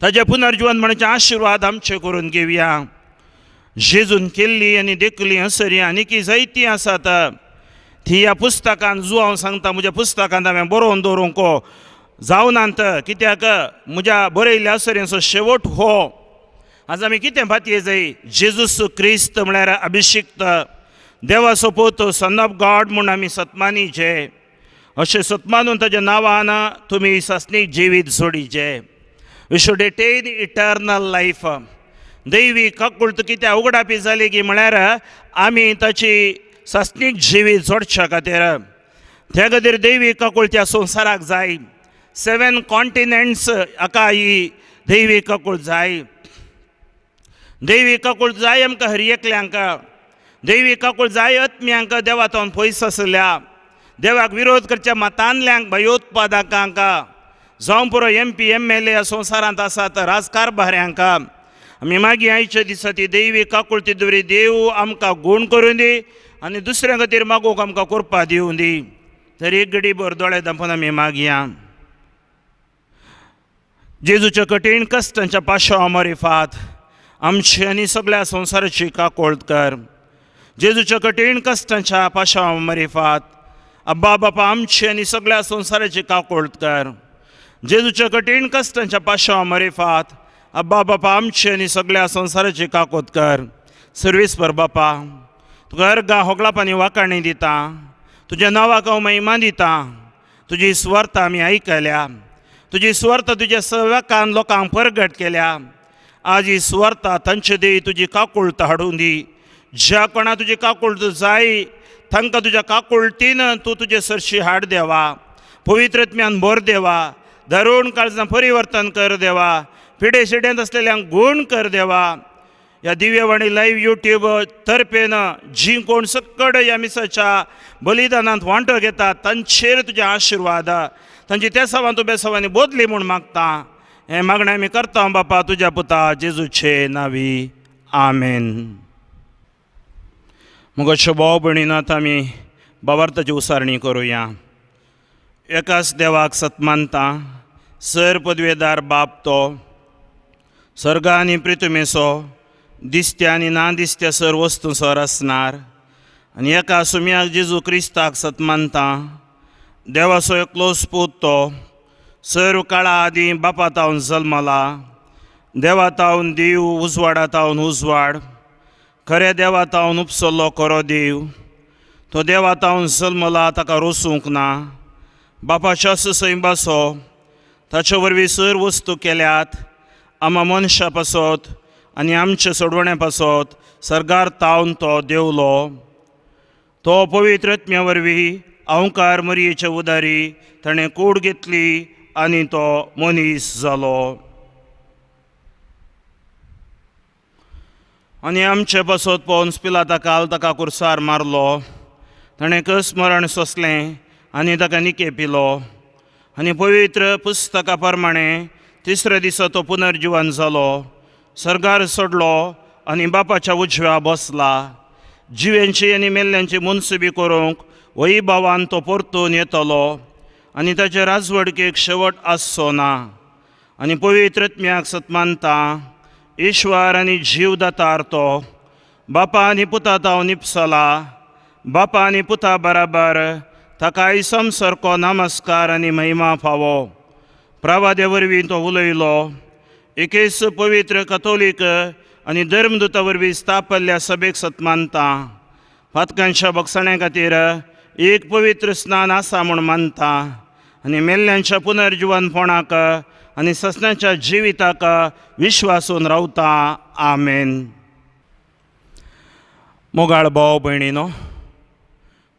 ताजें पुनर्जीवन म्हणचे आशिर्वाद आमचे करून घेवया. जेजून केल्ली आनी देखली असरी आनीकी जायतीं आसात ती ह्या पुस्तकान जो हांव सांगता, म्हज्या पुस्तकांत हांवें बरोवन दवरूंक जावनात, कित्याक म्हज्या बरयल्ल्या असऱ्यांचो शेवट हो. आज आमी कितें भातये जाय, जेजूस क्रिस्त म्हळ्यार अभिशिक्त देवाचो पूत, सन ऑफ गॉड म्हूण आमी सतमानीचे. अशें सतमानून ताज्या नांवान तुमी सासणीक जिवीत जोडीचे. We should attain eternal life. दैवी काकुळट कित्याक उगडापी जाली की म्हळ्यार आमी ताची सासणीक जिवीत जोडच्या खातीर. त्या खातीर दैवी काकुळट ह्या संवसाराक जाय. 7 कॉन्टिनेंट्स हाका ही दैवी काकुळट जाय. दैवी काकुळट जाय आमकां हर एकल्यांक. दैवी काकुळट जाय आत्म्यांक देवा तावन पयस आसल्या, देवाक विरोध करच्या मतांतल्यांक, भयोत्पादकांक, जावं पुरो M P M L A संवसारांत आसात राजकारभाऱ्यांक. आमी मागीर आयच्या दिसा ती दैवी काकुळटी दवरी देव आमकां गूण करूं दी आनी दुसऱ्या खातीर मागूंक आमकां कृपा दिवं दी. तर एक घडी भर दोळे धांपून आमी मागया. जेजूच्या कठीण कश्टांच्या पाशांव मरिफात आमची आनी सगळ्या संवसाराची काकुळट कर. जेजूच्या कठीण कश्टांच्या पाशांव मरिफात अब्बा बापा आमची आनी सगळ्या संवसाराची काकुळट कर. जेजूच्या कठीण कश्टांच्या पाशांव मरिफात अब्बा बापा आमची आनी सगळ्या संवसाराची काकुळट कर. सर्वेस्पर बापा तुका अर्गां होगळापांनी वाकाणी दिता, तुज्या नांवाक हांव महिमा दिता, तुजी स्वर्थ आमी आयकल्या. तुजी सुवार्थ तुज्या सेवकान लोकांक परगट केल्या. आज ही सुवार्ता तांचे दी तुजी काकुळट हाडून दी. ज्या कोणा तुजी काकुळट जाय तांकां तुज्या काकुळटीन तूं तुजे सरशी हाड देवा. पवित्रत्म्यान भर देवा. धरून काळजां परिवर्तन कर देवा. पिडे शिड्यांत आसलेल्यांक गूण कर देवा. ह्या दिव्यवाणी लायव्ह यूट्यूब तर्फेन जी कोण सक्कड ह्या मिसाच्या बलिदानांत वांटो घेतात तांचेर तुजे आशिर्वाद, तांची तेसावान तूं बेसावांनी बदली म्हूण मागता. हें मागणें आमी करता बापा तुज्या पुता जेजूचे नावी, आमेन. मुगो भाव भयणीन आतां आमी बाबार्थाची उसारणी करुया. एकाच देवाक सतमानता, सर पदवेदार बाप तो सर्गा आनी प्रितुमेचो दिसत्या आनी ना दिसत्या सर वस्तू सर आसणार आनी एका सुम्याक जेजू क्रिस्ताक सतमानता, देवाचो एकलोच पूत तो सर्व काळा आदीं बापा तावन जल्मला, देवा तावन देव, उजवाडा तावन उजवाड, खऱ्या देवा तावन उपसल्लो खरो देव, तो देवा तावन जल्मला ताका रोसूंक ना, बापाच्या सैंबाचो ताचे वरवीं सर वस्तू केल्यात, आमा मनशा पासत आनी आमचे सोडवणे पासत सर्गार तावन तो देवलो, तो पवित्र आत्म्या वरवीं अहंकार मरयेचे उदारी ताणें कूड घेतली आनी तो मनीस जालो आनी आमचे पासत पोन्स पिलाता काल ताका कुर्सार मारलो, ताणें कस मरण सोंसलें आनी ताका निके पिलो आनी पवित्र पुस्तका प्रमाणे तिसऱ्या दिसा तो पुनर्जिवन जालो, सर्गार सोडलो आनी बापाच्या उजव्या बसला. जिव्यांची आनी मेल्ल्यांची मुनसुबी करूंक वैभवान तो परतून येतलो आनी ताचे राजवडकेक शेवट आसचो ना. आनी पवित्र आत्म्याक सतमानता, ईश्वर आनी जीव दातार तो बापा आनी पुता ताव निपसला, बापा आनी पुता बराबर ताकाय समसारको नमस्कार आनी महिमा फावो. प्रवादे वरवीं तो उलयलो, एकेच पवित्र कथोलीक आनी धर्मदूता वरवीं स्थापल्ल्या सभेक सतमानता, पातकांच्या बक्षण्या खातीर एक पवित्र स्नान आसा म्हूण मानता आनी मेल्ल्यांच्या पुनर्जिवनपणाक आनी ससनाच्या जिविताक विश्वासून रावता. आमेन. मोगाळ भाव भयणीनो,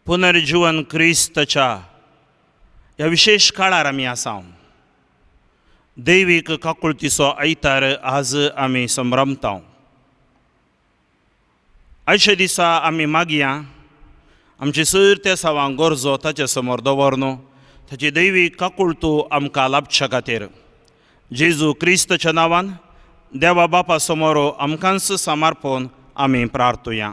पुनर्जिवन क्रिस्तच्या ह्या विशेश काळार आमी आसा. दैवीक काकुळतीचो आयतार आज आमी संभ्रमता. आयच्या दिसा आमी मागया आमची सर त्या सवांक गरजो ताचे समोर दवर न्हू, ताची दैवीक काकुळतू आमकां लाभच्या खातीर जेजू क्रिस्तच्या नांवान देवा बापा समोर आमकांच समर्पण आमी प्रार्थुया.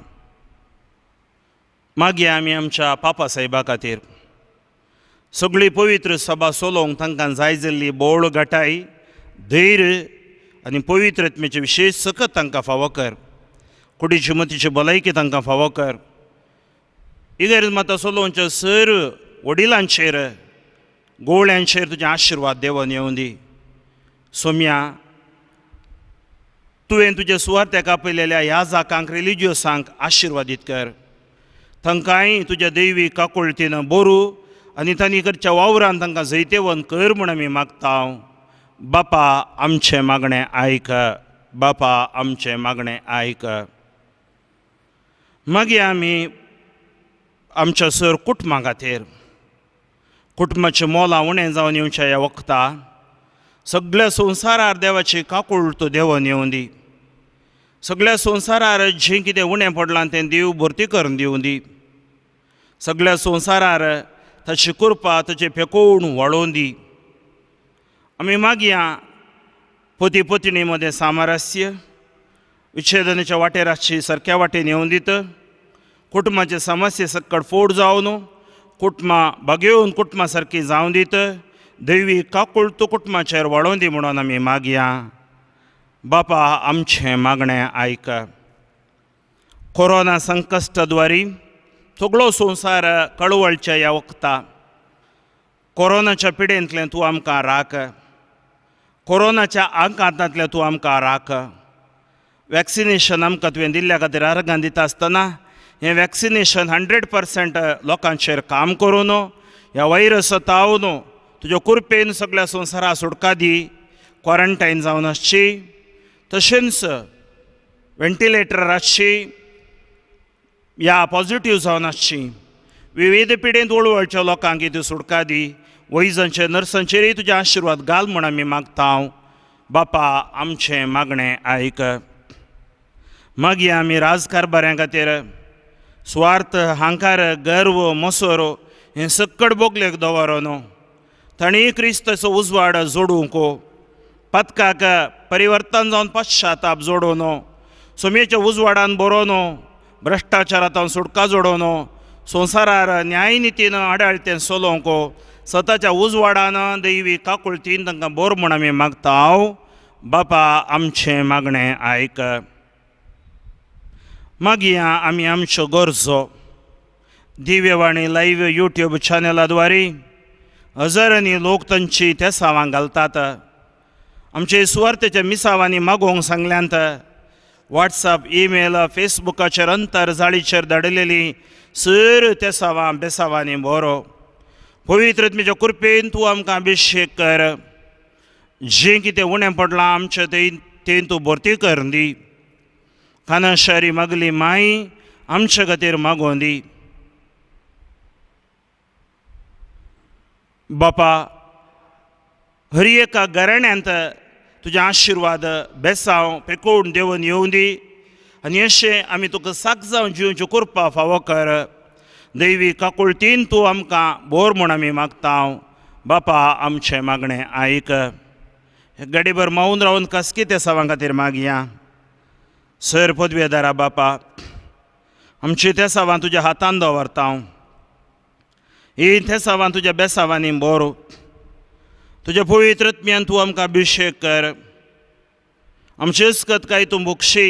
मागीर आमी आमच्या पापा साहेबा खातीर सगळी पवित्र सभा सोलोवंक तांकां जाय जाल्ली बोळ घटाय, धैर्य आनी पवित्र आत्म्याचे विशेश सकत तांकां फावो कर. कुडीची मतीची भलायकी तांकां फावो कर. इगर्ज माता सोलोवच्या सर वडिलांचेर गोवळ्यांचेर तुजे आशिर्वाद देवन येवं दी. सोम्या, तुवें तुज्या सुवार्थ्याक आपयलेल्या ह्या जाकांक रिलिजियसांक आशिर्वादीत कर. तांकांय तुज्या दैवी काकुळतीन बोरू आनी तांणी करच्या वावरान तांकां जैतेवन कर म्हूण आमी मागता. बापा आमचें मागणें आयक, बापा आमचें मागणें आयक. मागीर आमी आमच्या सर कुटुंबा खातीर कुटुंबाचें मोलां उणें जावन येवच्या ह्या वखता सगळ्या संवसारार देवाची काकुळट देवन येवं दी. सगळ्या संवसारार जें कितें उणें पडलां तें देव भरती करून दिवं दी. सगळ्या संवसारार ताची कृपा ताचें फेकोवन वाडोवन दी. आमी मागया पती पत्नी मदें सामरस्य विच्छेदनाच्या वाटेर आसची सारक्या वाटेन येवन दित. कुटुंबाचे समस्ये सक्कड फोड जावन कुटुंबां बागेवन कुटुंबां सारकी जावन दित. दैवी काकुळट कुटुंबाचेर वाडोवन दी म्हणून आमी मागया. बापा आमचें मागणें आयक. कोरोना संकश्टाद्वारी सगळो संवसार कळवळच्या ह्या वखता कोरोनाच्या पिडेंतलें तूं आमकां राख, कोरोनाच्या आघातांतलें तूं आमकां राख. वॅक्सिनेशन आमकां तुवें दिल्ल्या खातीर आर्गां दिता आसतना हें वॅक्सिनेशन 100% लोकांचेर काम करून ह्या व्हायरस तावन तुज्या कृपेन सगळ्या संवसारा सुटका दी. क्वॉरंटायन जावन आसची, तशेंच व्हेंटिलेटर आसची या पॉझिटिव्ह जावन आसची, विविध पिडेंत वळवळच्या लोकांक तूं सुटका दी. वैजांचेर नर्सांचेरय तुजे आशिर्वाद घाल म्हूण आमी मागता. बापा आमचें मागणें आयक. मागीर आमी राजकारभाऱ्यां खातीर स्वार्थ, हांकार, गर्व, मसोरो हें सक्कड बोगलेक दवरो न्हू. तांणी क्रिस्ताचो उजवाड जोडूंक, पदकाक परिवर्तन जावन पश्चाताप जोडूं न्हू, सोमयेच्या उजवाडान बरोवं न्हू, भ्रश्टाचारांत सुटका जोडूं न्हू, संवसारार न्यायनितीन आडाळतें चलोवंक सताच्या उजवाडान दैवी काकुळतीन तांकां बोर म्हूण आमी मागता. बापा आमचें मागणें आयक. मागीर आमी आमच्यो गरजो दिव्यवाणी लायव्ह यूट्यूब चॅनलाद्वारे हजारांनी लोक तांची तेसावां घालतात. आमचे सुवार्थेच्या मिसावांनी मागोवंक सांगल्यांत. वॉट्सअप, ईमेल, फेसबुकाचेर, अंतरजाळीचेर धाडलेली सर तेसावां बेसावांनी बरो. पवित्र आत्म्याच्या कृपेन तूं आमकां अभिशेक कर. जें कितें उणें पडलां आमचें तें तूं भरती कर दी. कानाशारी मागली माई आमचे खातीर मागोवन दी. बापा हर एका घराण्यांत तुजे आशिर्वाद बेसांव पेकोवन देवून येवं दी आनी अशें आमी तुका साक जावन जिवच्यो कृपा फावो कर. दैवी काकुळतीन तूं आमकां बोर म्हूण आमी मागता. बापा आमचें मागणें आयक. गाडीभर मावून रावन खासगी तेसावां खातीर मागया. सर पदवेदारा बापा आमची तेसावां तुज्या हातान दवरता. ही तेसावां तुज्या बेसावांनी बोरो. तुज्या पवित्र आत्म्यान तूं आमकां अभिशेक कर. आमचेच कतकाय तूं भोगशी.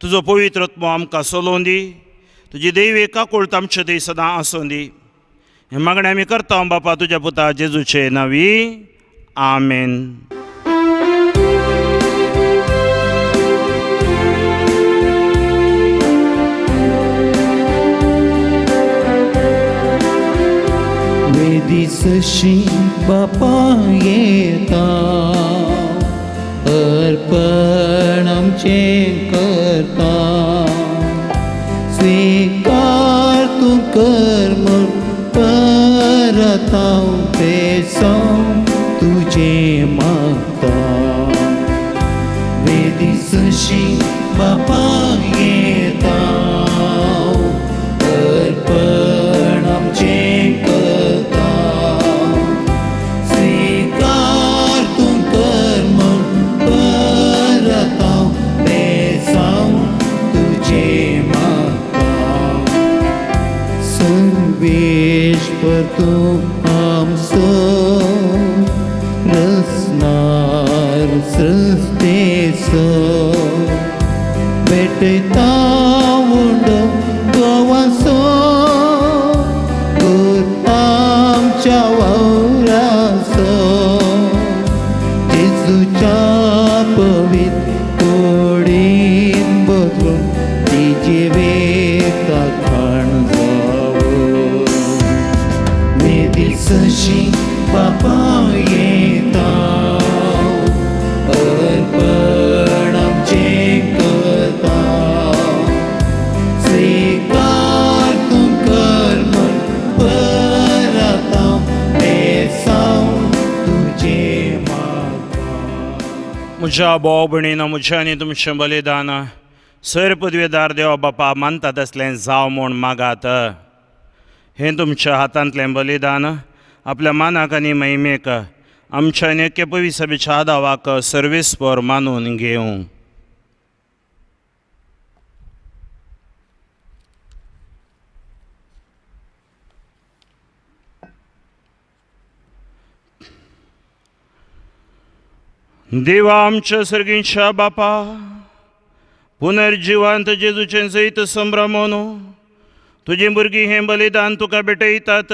तुजो पवित्र आत्मो आमकां चलोवन दी. तुजी दैवी काकुळट आमचे थंय सदां आसूं दी. हें मागणें आमी करता बापा तुज्या पुता जेजूचे नांवी. आमेन. वेदीसशी बापा येता, अर्पण आमचें करता. स्वीकार तूं कर म्हूण परत हांव बेसांव तुजें मागता. वेदीसशी बापा येता, अर्पण आमचें करता. स्वीकार तूं कर म्हूण परत हांव बेसांव तुजें मागता. सर्वेश्वर तूं आमचो रसनार सृश्टेचो, भेटयता उंडो गोवाचो, आमच्या वावराचो. जेजूच्या पवित्र कुडीन बदलून ती जिवेता खाण जावो. वेदीसशी बापा येता, अर्पण आमचें करता. स्वीकार तूं कर म्हूण परत हांव बेसांव तुजें मागता. म्हज्या भाव भयणीनो, म्हजें आनी तुमचें बलिदान सर पदवेदार देवा बापा मानता तसलें जावं म्हूण मागात. हें तुमच्या हातांतलें बलिदान आपल्या मानाक आनी महिमेक आमच्या आनी एके पविसभेच्या आदावाक सर्वेस्पर मानून घेवं. देवा आमच्या सर्गींच्या बापा, पुनर्जिवंत जेजूचें जैत संभ्रमोन तुजी भुरगीं हें बलिदान तुका भेटयतात.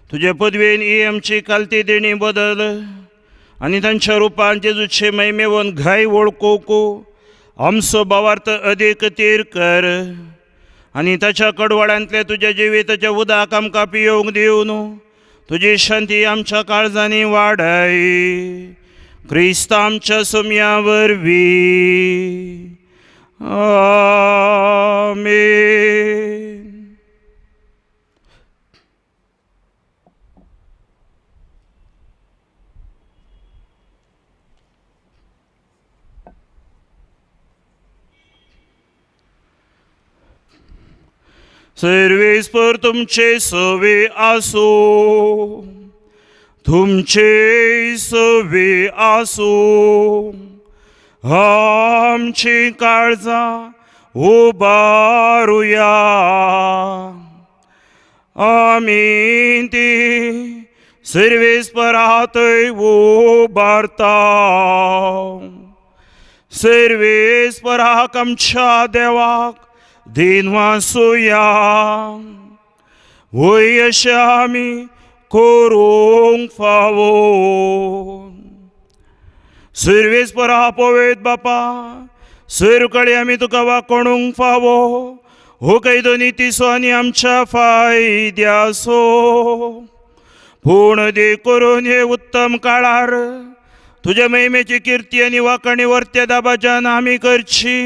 तुजे पदवेन ही आमची कालती देणी बदल आनी तांच्या रुपान जेजूचे महिमेवन घाय वळखूंक आमचो भावार्थ अदीक तीर कर आनी ताच्या कडवाड्यांतलें तुज्या जिविताच्या उदक आमकां पियोवंक दिवन तुजी शांती आमच्या काळजांनी वाडय क्रिस्त आमच्या सुमया वरवीं आमेन. सर्वेस्पर तुमचे सवे आसो तुमचे सवे आसो आमची काळजां उबारुया आमी ती सर्वेस्परातय उबारता सर्वेस्पराक आमच्या देवाक दिनवासुया वय अशें आमी करूंक फावो. सर्वेस्परा पवेत बापा सर्व आमी तुका वाकोणूंक फावो हो कैदो नितीसो आनी आमच्या फायद्यासो पूण दे करून हे उत्तम काळार तुज्या महिमेची किर्ती आनी वाकणी वर्त्या दाबाच्यान आमी करची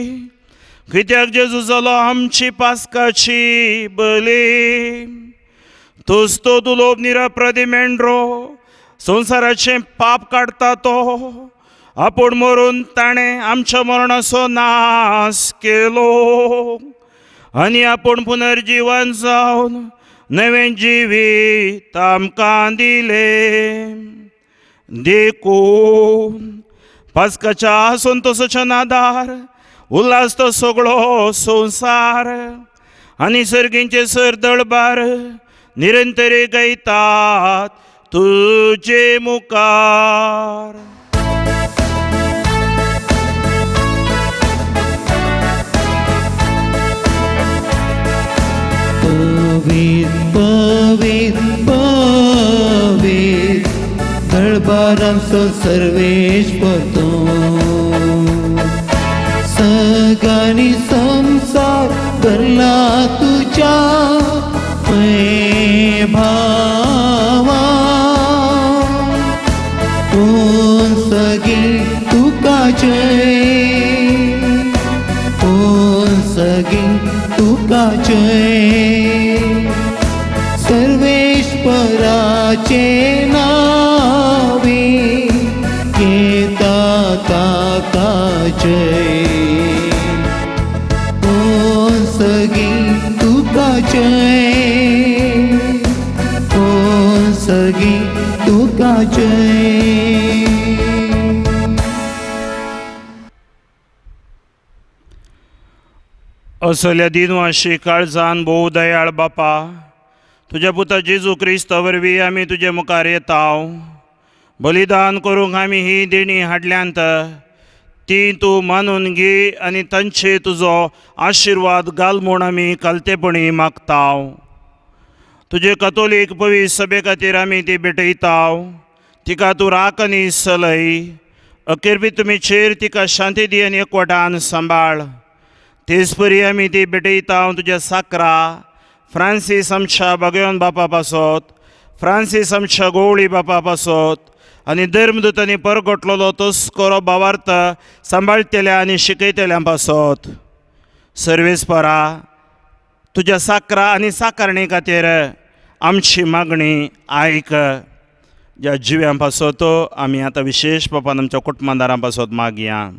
कित्याक जेजू जालो आमची पास्काची बली तोच तो दुलोब निरप्रदी मेंढरो संवसाराचें पाप काडटा तो आपूण मरून ताणें आमच्या मरणाचो नाश केलो आनी आपूण पुनर्जिवन जावन नवें जिवीत आमकां दिलें. देखून पास्काच्या संतोसाच्या नादार उल्हास तो सगळो संवसार आनी सर्गींचे सर दळबार निरंतरे गायतात तुजे मुखार. पवीत पवीत पवीत दळबारांचो सर्वेश्वर तूं सगानी संसार भरला तुझ्या भावा कोण सगी तुका जय कोण सगी तुका जय सर्वेश्वराचे नावे येता ताका जय कोण सगी तुका जय कोण सगी तुका जय. असल्या दिनवाशी काळजान भोव दयाळ बापा तुज्या पुता जेजू क्रिस्ता वरवीं आमी तुजे मुखार येता. बलिदान करूंक आमी ही देणी हाडल्यांत ती तूं मानून घे आनी तांचे तुजो आशिर्वाद घाल म्हूण आमी कालतेपणी मागता. तुजे कतोलीक पवित्र सभे खातीर आमी ती भेटयता तिका तूं राख आनी सलय अखेर तुमी चेर तिका शांती दी आनी एकवटान सांबाळ. तेच परी आमी ती भेटयता तुज्या साकरा फ्रांसीस आमच्या बागयोन बापा पासत फ्रांसीस आमच्या गोवळी बापा पासत आनी धर्मदूतांनी परगटलेलो तोच करो भावार्थ सांबाळटल्या आनी शिकयतल्या पासत. सर्वेस्परा तुज्या साकरा आनी साकारणी खातीर आमची मागणी आयक. ज्या जिव्यां पासत आमी आतां विशेश बापान आमच्या कुटुंबादारां पासत मागया.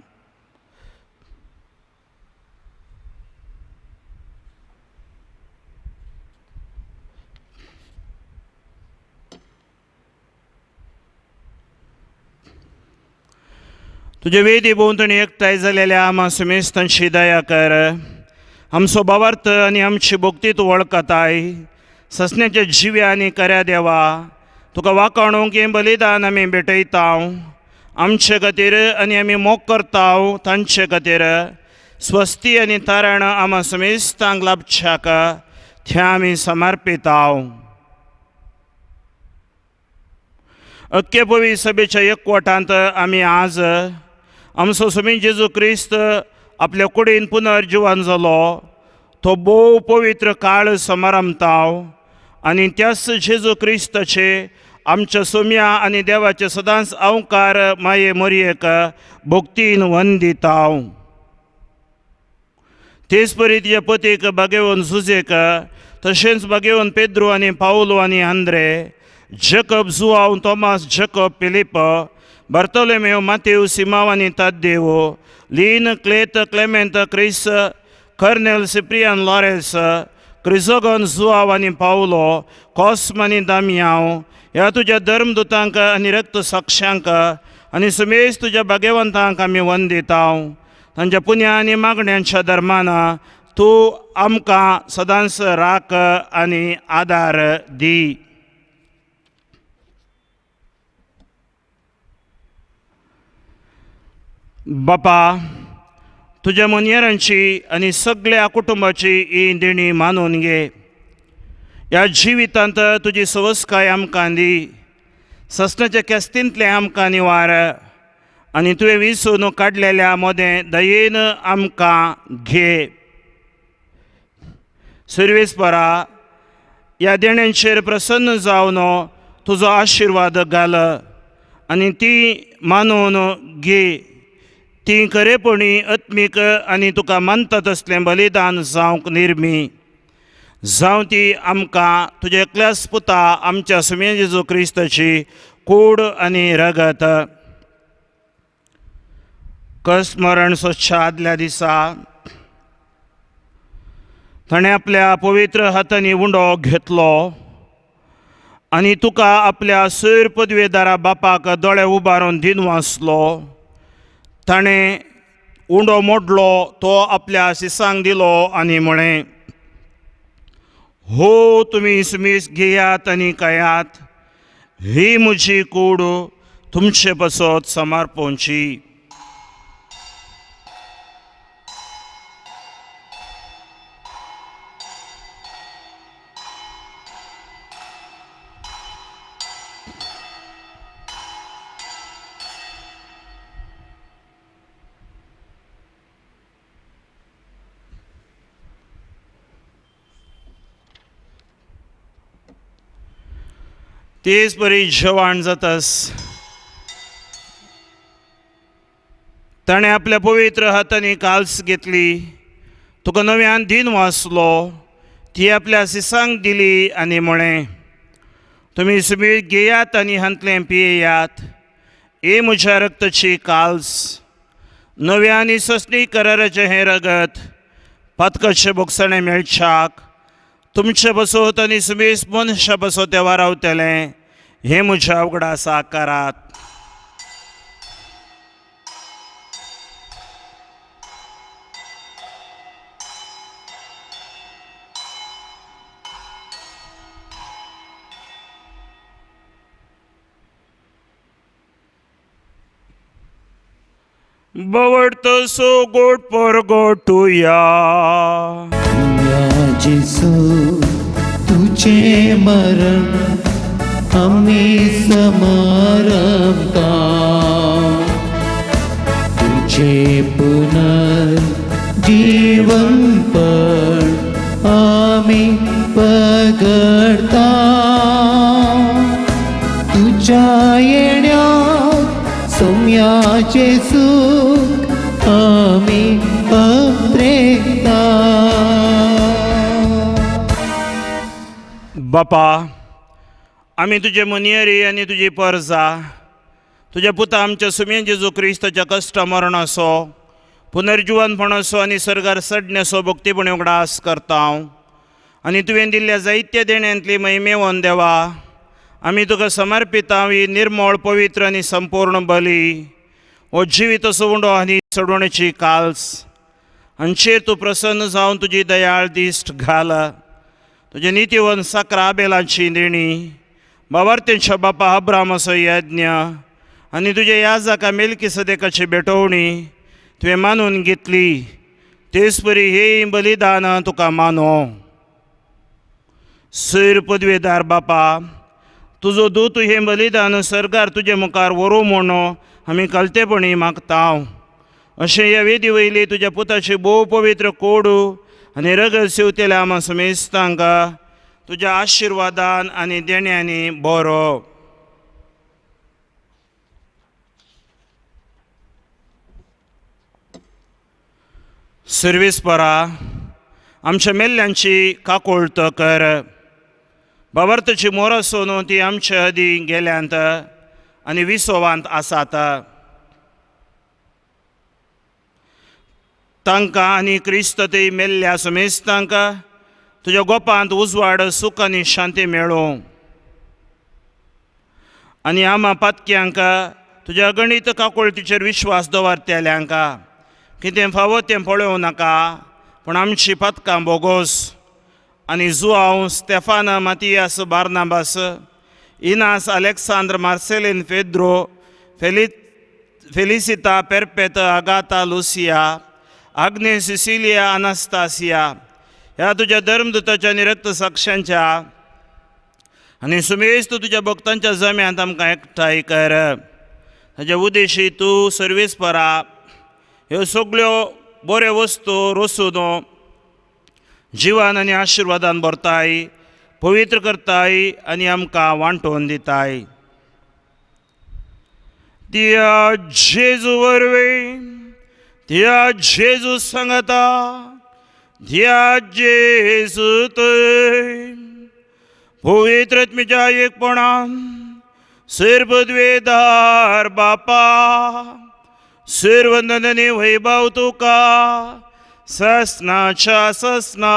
तुजे वेदी भोंवतणी एकठांय जालेल्या आमा सुमेस्तांची दया कर. आमचो भावार्थ आनी आमची भक्ती तूं वळखताय. ससण्याच्या जिव्या आनी कऱ्या देवा तुका वाकाणूंक हें बलिदान आमी भेटयता आमचे खातीर आनी आमी मोग करता तांचे खातीर स्वस्ती आनी तारण आमा समेस्तांक लाभच्याक थंय आमी समर्पिता. अख्खे पवी सभेच्या एकवटांत आमी आज आमचो स्वामी जेजू क्रिस्त आपल्या कुडीन पुनर्जिवन जालो तो भोव पवित्र काळ समारंभता. आनी त्याच जेजू क्रिस्ताचे आमच्या सोम्या आनी देवाचे सदांच अवकार माये मोरयेक भक्तीन वंदिताव। तेच परी तिच्या पतीक बागेवन जुजेक तशेंच बागेवन पेद्रू आनी पावलो आनी Andre Jacob Joao Thomas Jacob Philip Bartolomeo Mateo Simao आनी Taddeo Lin Clet Clement Chris Cornel Cyprian Lawrence Chrysogon Joao आनी पावलो कॉस्म आनी दामियांव ह्या तुज्या धर्मदुतांक आनी रक्त साक्षांक आनी सुमेश तुज्या भाग्यवंतांक आमी वंदिताव। तांच्या पुण्या आनी मागण्यांच्या धर्मान तूं आमकां सदांच राख आनी आदार दी। बापा तुज्या मनयरांची आनी सगळ्या कुटुंबाची ही देणी मानून घे। ह्या जिवितांत तुजी सवस्काय आमकां दी, ससनाच्या केस्तींतलें आमकां निवार आनी तुवें विसून काडलेल्या मोदें दयेन आमकां घे। सर्वेस्परा ह्या देण्यांचेर प्रसन्न जावन तुजो आशिर्वाद घाल आनी ती मानून घे। ती खरेपणी आत्मीक आनी तुका मानता तसलें बलिदान जावंक निर्मी जावं ती आमकां तुज्या एकल्याच पुता आमच्या सुम्या जेजू क्रिस्ताची कूड आनी रगत। कस्मरण स्वच्छ आदल्या दिसा ताणें आपल्या पवित्र हातांनी उंडो घेतलो आनी तुका आपल्या सैर पदवेदारा बापाक दोळे उबारून दिन वाचलो। ताणें उंडो मोडलो तो आपल्या शिसांक दिलो आनी म्हळें, हो तुमी सुमीस घेयात आनी खायात, ही म्हजी कूड तुमचे पासत समर्पणची। तेच परी जेवण जातास ताणें आपल्या पवित्र हातांनी काल्स घेतली, तुका नव्यान दिन वाचलो, ती आपल्या सिसांक दिली आनी म्हळें, तुमी सुबीर घेयात आनी हांतलें पियेयात, हे म्हज्या रक्ताची काल्स, नव्या आनी ससणी कराराचें हें रगत पातकाचें बोगसणें मेळच्याक तुमचे बसोत आनी सुमेस मनशा बसोत देवा रावतलें, हें म्हज्या उगडासा करात। बवडतो सो गोड परगोटुया। जेसू तुझे मरण आमी समारंभता, तुझे पुनर्जीवनपण आमी पगडता, तुझ्या येण्यात सौम्याचे सुख आमी अप्रेता। बापा आमी तुजे मनियरी आनी तुजी परजा तुज्या पुता आमच्या सुम्या जेजू क्रिस्ताच्या कश्ट मरणाचो पुनर्जिवनपणाचो आनी सर्गार सडण्याचो भक्तीपणी उगडास करता आनी तुवें दिल्ल्या जायत्या देण्यांतली महिमेवन देवा आमी तुका समर्पिता ही निर्मळ पवित्र आनी संपूर्ण बली हो जिवीत उंडो आनी चडवणेची काल्स हांचेर तूं प्रसन्न जावन तुजी दयाळ दिश्ट घाल। तुजे नितीवन साक्रा आबेलाची देणी बाबार्तेंच्या बापा अब्रामाचो यज्ञ आनी तुजे याजका मेलकी सदेकाची भेटवणी तुवें मानून घेतली, तेच परी हे बलिदान तुका मानो। सैर पदवेदार बापा तुजो दूत हें बलिदान सरकार तुजे मुखार व्हरूं म्हूण आमी कलतेपणी मागता। अशें ह्या वेदी वयली तुज्या पुताची भोव पवित्र कोडू आनी रगत शिवतल्या आमा समेस्तांक तुज्या आशिर्वादान आनी देण्यांनी बरो. सर्वेस्परा आमच्या मेल्ल्यांची काकोळत कर. बाबर्तची मोर आसून ती आमच्या आदीं गेल्यांत आनी विसोवांत आसात. तांकां आनी क्रिस्त ते मेल्ल्या समेस्तांक तुज्या गोपांत उजवाड सूख आनी शांती मेळूं. आनी आमा पातक्यांक तुज्या गणीत काकुळतीचेर विश्वास दवरतल्यांक कितें फावो तें पळोवं नाका, पूण आमची पातकां बोगोस. आनी Joao, Stefan, Matias, Barnabas, Inas, Alexandra, Marcelin, Pedro, Felicita, Perpetua, Agatha, Lucia, Agnes, Cecilia, Anastasia ह्या तुज्या धर्मदूताच्या आनी रक्तसाक्षांच्या आनी सुमेस्त तुज्या भक्तांच्या जम्यांत आमकां एकठांय कर. ताच्या उदेशी तूं सर्वेस्परा ह्यो सगळ्यो बऱ्यो वस्तू रोसून जिवान आनी आशिर्वादान भरताय, पवित्र करताय आनी आमकां वांटोवन दिताय. त्या जेजू वरवीं, त्या जेजू सांगता, त्या जेजू थंय पवित्र आत्म्याच्या एकपणान सर्वद्वेदार बापा सर्वंदनी वैभव तुका ससनाच्या ससना.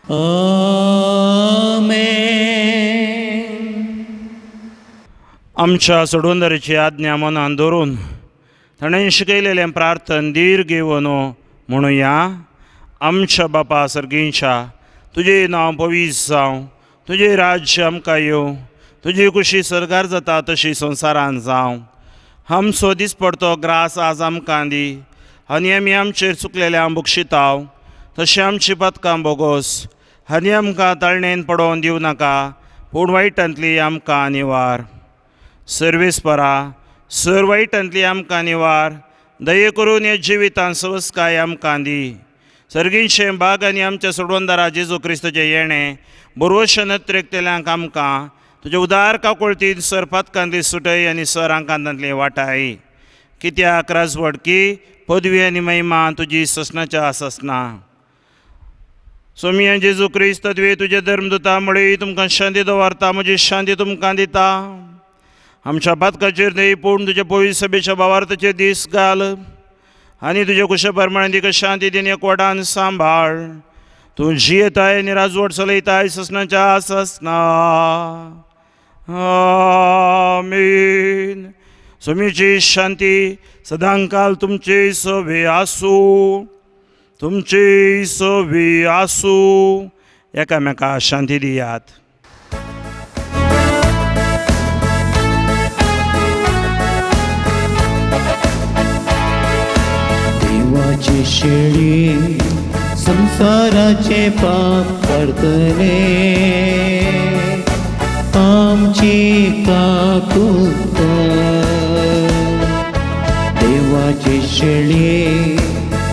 आमेन. आमच्या सोडवंदराची आज्ञा मनान धरून ताणें शिकयलेलें प्रार्थन धीर घेवन म्हणुया. आमच्या बापा सर्गींच्या, तुजें नांव पवित्र जावं, तुजें राज्य आमकां येवं, तुजी कुशी सरकार जाता तशी संवसारान जावं. आमचो दिसपडतो ग्रास आज आमकां दी आनी आमी आमचेर चुकलेल्या बक्षिताव तशें आमची पातकां बोगोस आनी आमकां ताळणेन पडोवन दिवं नाका, पूण वायटांतली आमकां निवार. सर्वेस्परा सर वायटांतली आमकां निवार, दये करून ह्या जिवितान सवस्काय आमकां दी. सर्गींचें बाग आनी आमच्या सोडवंदारा जेजू क्रिस्तचें येणें बरोवशे नत्रेकतेल्यांक आमकां तुज्या उदार काकुळतीन सर पातकांतली सुटय आनी सर आंकांतांतली वाटाय. कित्याक राजवडकी पदवी आनी महिमा तुजी ससनाच्या ससना. सोमिया जेजू क्रिस्त तुवें तुजें धर्मदूता मुळे तुमकां शांती दवरता, म्हजी शांती तुमकां दिता. आमच्या पातकाचेर न्हय पूण तुज्या पवित्र सभेच्या भावार्थाचेर दीस घाल आनी तुज्या कुशा प्रमाणे तिका शांती दिन एकवटान सांबाळ. तूं जियेताय आनी राजवट चलयताय ससनाच्या ससना. आमेन. स्वामीची शांती सदांकाल तुमचे सवे आसूं, तुमचे सवे आसूं. एकामेका शांती दियात. देवाचे शेळी संसाराचे पाप काडतले, आमची काकूत. देवाचे शेळी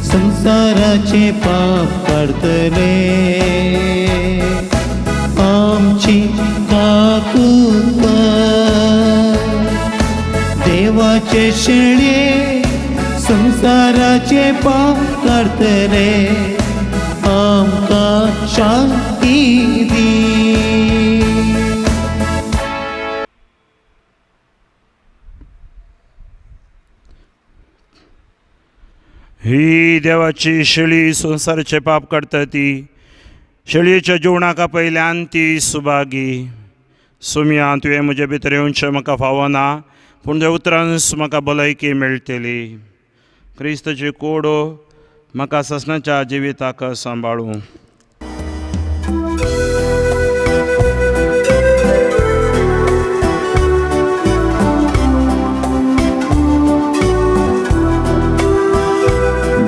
संसाराचे पाप काडतले, आमची काकूत. देवाचे शेळी संसाराचे पाप काडतले, आमकां शांती दी. ही देवाची शेळी संवसाराचे पाप काडटा ती शेळयेच्या जेवणाक पयल्यान ती सुभागी. सोम्या तुवें म्हजे भितर येवचें म्हाका फावना, पूण त्या उतरान म्हाका भलायकी मेळटली. क्रिस्तची कोड म्हाका ससनाच्या जिविताक सांबाळूं.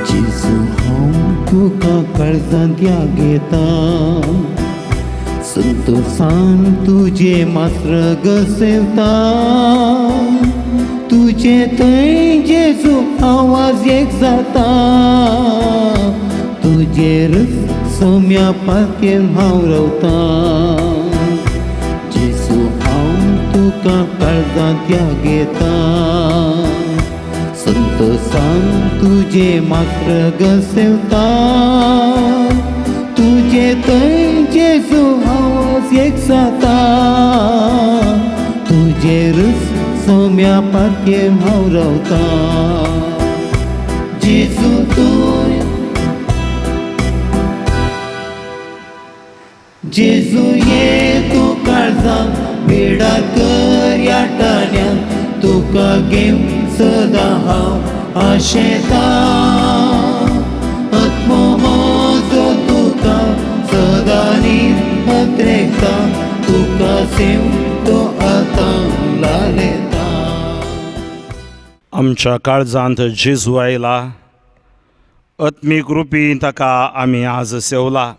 जेजू हांव तुका काळजांत घेता, संतोसान तुजे मास्र सेवता. तुजे थंय जेजू आवाज एक जाता, तुजेर सोम्या पातयेन हांव रावतां. जेजू हांव तुका काळजांत घेता, संतोसान तुजें मात्र गसेवता. तुजे थंय जेजू हांव एक जाता, तुजेरूच सोम्या पातयेन हांव रावतां. जेजू तूं, जेजू ये तूं काळजांत बेडार कर ह्या टाण्यान, तुका घेवन सदां हांव आशेतां. आत्मो म्हजो तुका सदां न्हीद अत्रेकता, तुका सेव तो आतां लालेता. आमच्या काळजांत जेजू आयला, आत्मीक रुपी ताका आमी आज सेवला.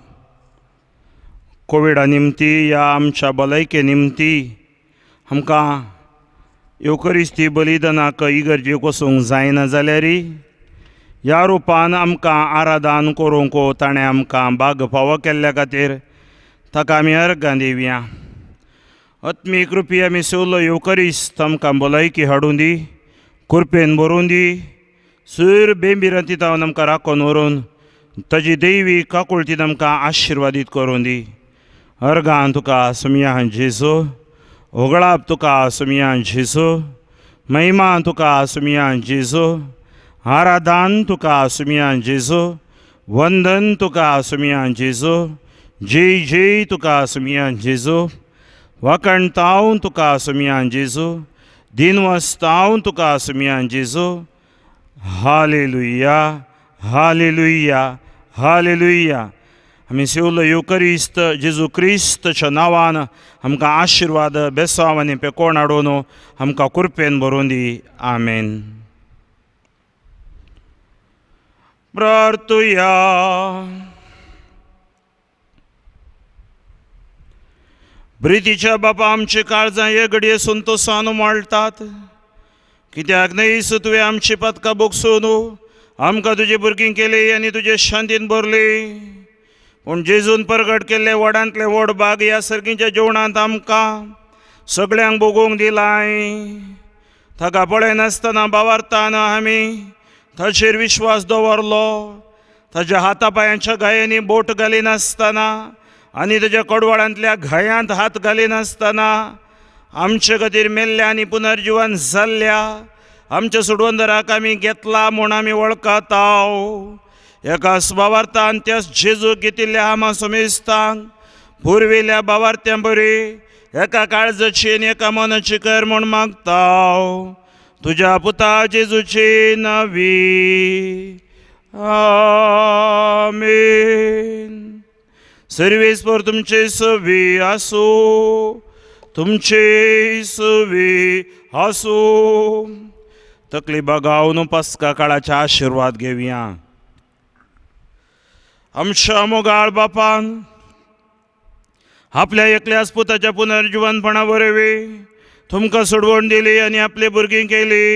कोविडा निमती या आमच्या भलायके निमती आमकां येवकरिस्ती बलिदानाक इगर्जेक वचूंक जायना जाल्यार ह्या रुपान आमकां आराधन करूंक ताणें आमकां बाग फावो केल्ल्या खातीर ताका आमी अर्गां दिवया. आत्मीक रुपी आमी सेवलो येवकरिस्त आमकां भलायकी हाडूं दी, कुरपेन भरून दी, सूर बेंबिरांती तावन आमकां राखून व्हरून ताजी दैवी काकुळतीन आमकां आशिर्वादीत करूं दी. अर्गां तुका सुमया जेजू, होगळाप तुका सुमया जेजू, महिमा तुका सुमया जेजू, आराधन तुका सुमया जेजू, वंदन तुका सुमया जेजू, जय जय तुका सुमया जेजू, वाकणताव तुका सुमया जेजू, दिनवस्ताव तुका सुमया जेजू. Hallelujah, hallelujah, hallelujah. आमी सेवलो येवकरिस्त जेजू क्रिस्तच्या नांवान आमकां आशिर्वाद बेसांव आनी पेकोण हाडून आमकां कुरपेन भरून दी. आमेन. प्रार्थुया. प्रितीच्या बापा, आमची काळजां हे घडये संतोसान उमाळटात, कित्याक न्हय तुवें आमची पदकां भोगसून आमकां तुजी भुरगीं केली आनी तुजे शांतीन भरली. पूण जेजून परगट केल्ले व्हडांतले व्हड भाग ह्या सर्गीच्या जेवणांत आमकां सगळ्यांक भोगूंक दिलाय. ताका पळयनासतना बावारताना आमी ताचेर विश्वास दवरलो. ताज्या हाता पांयांच्या घायांनी बोट घालिनासतना आनी ताज्या कडवळांतल्या घायांत हात घालिनासतना आमचे खातीर मेल्ल्या आनी पुनर्जिवन जाल्ल्या आमच्या सोडवंदराक आमी घेतला म्हूण आमी वळखताव. एका बावार्थान त्याच जेजू घेतिल्ल्या आमा समेस्तांक पुर्विल्ल्या बावार्थ्यां बरी एका काळजाची आनी एका मनाची कर म्हूण मागताव. तुज्या पुता जेजूची नवी. आमेन. सर्वेस्पर तुमचे सवी आसूं, तुमचे सवी आसूं. तकली बागावन पस्का काळाचे आशिर्वाद घेवया. आमच्या मोगाळ बापान आपल्या एकल्याच पुताच्या पुनर्जिवनपणा वरवीं तुमकां सोडवण दिली आनी आपली भुरगीं केली.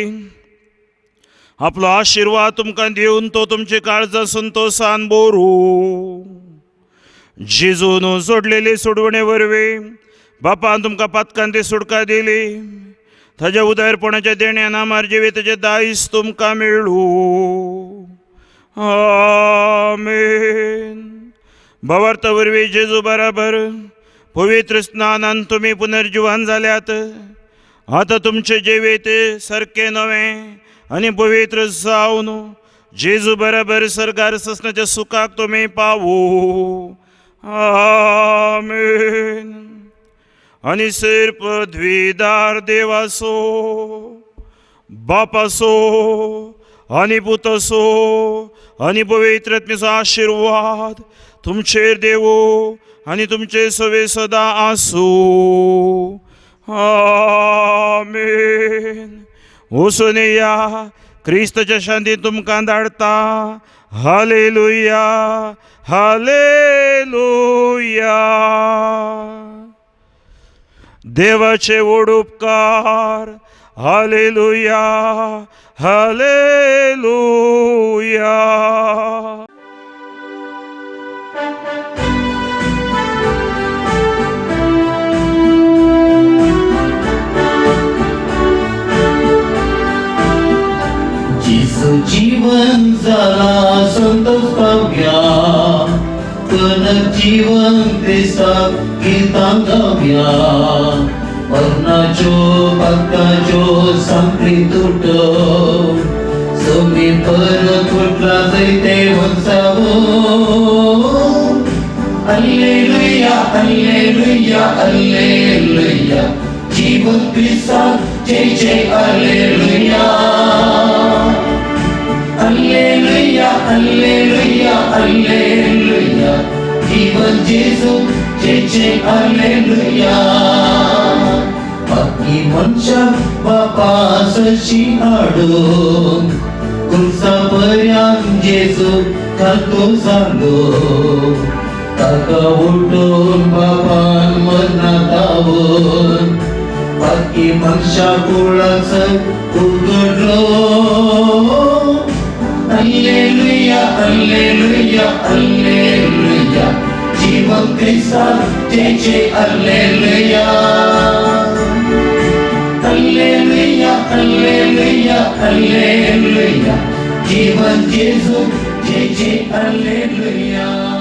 आपलो आशिर्वाद तुमकां दिवन तो तुमची काळजां संतोसान बोरू. जेजून सोडलेली सोडवणे वरवीं बापान तुमकां पातकांती सुटका दिली. ताज्या उदारपणाच्या देण्यान आमार जिविताचें दायज तुमकां मेळूं. आमेन. भावार्था वरवीं जेजू बराबर पवित्र स्नानान तुमी पुनर्जिवन जाल्यात. आतां तुमचें जिवीत सारकें नवें आनी पवित्र जावन जेजू बराबर सर्गार ससनाच्या सुखाक तुमी पावू. आमेन. आनी सर पदवीदार देवासो बापासो आनी पुतासो आनी पवित्र आत्म्याचो आशिर्वाद तुमचेर देवो आनी तुमचे सवे सदां आसूं. आमेन. वचून या क्रिस्ताच्या शांतीन तुमकां धाडटा. Hallelujah, hallelujah. देवाचे व्हड उपकार. Hallelujah, hallelujah. जेजू जीवन जाला संतोष पावया, कनक जीवन क्रिस्ताक गितां गावया. मरणाच्यो भक्ताच्यो सांकळी तुटो, सोमी परत उठला जैते वंसावो. Alleluia, alleluia, alleluia, जीवन क्रिस्ताक जय जय alleluia. Alleluia, alleluia, alleluia, जीवन जेजू जय जय alleluia. बाकी मनशां बापा सरशी हाडून खुर्सा पर्यान जेजू खातो जालो. ताका उठून बापान मरणात धांवून बाकी मनशां कुळाक उगडलो. Alleluia, alleluia, alleluia, जीवन क्रिस्ताक जय जय alleluia. Alleluia, alleluia, alleluia, जीवन जेजू जय जय alleluia.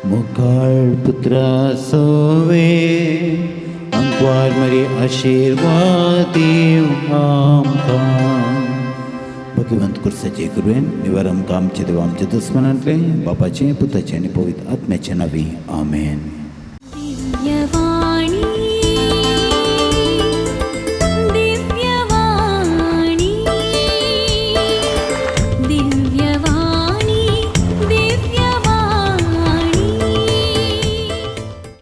मुखाळ पुत्रा सोवे अंकवार मरी आशिर्वाद दीव आमकां. भगवंत कुर्साचे कृपेन निवार आमकां आमचे देव आमच्या दुस्मनांतले, बापाचें, पुताचें आनी पवित्र आत्म्याचें नांवी, आमेन. दिव्यवाणी.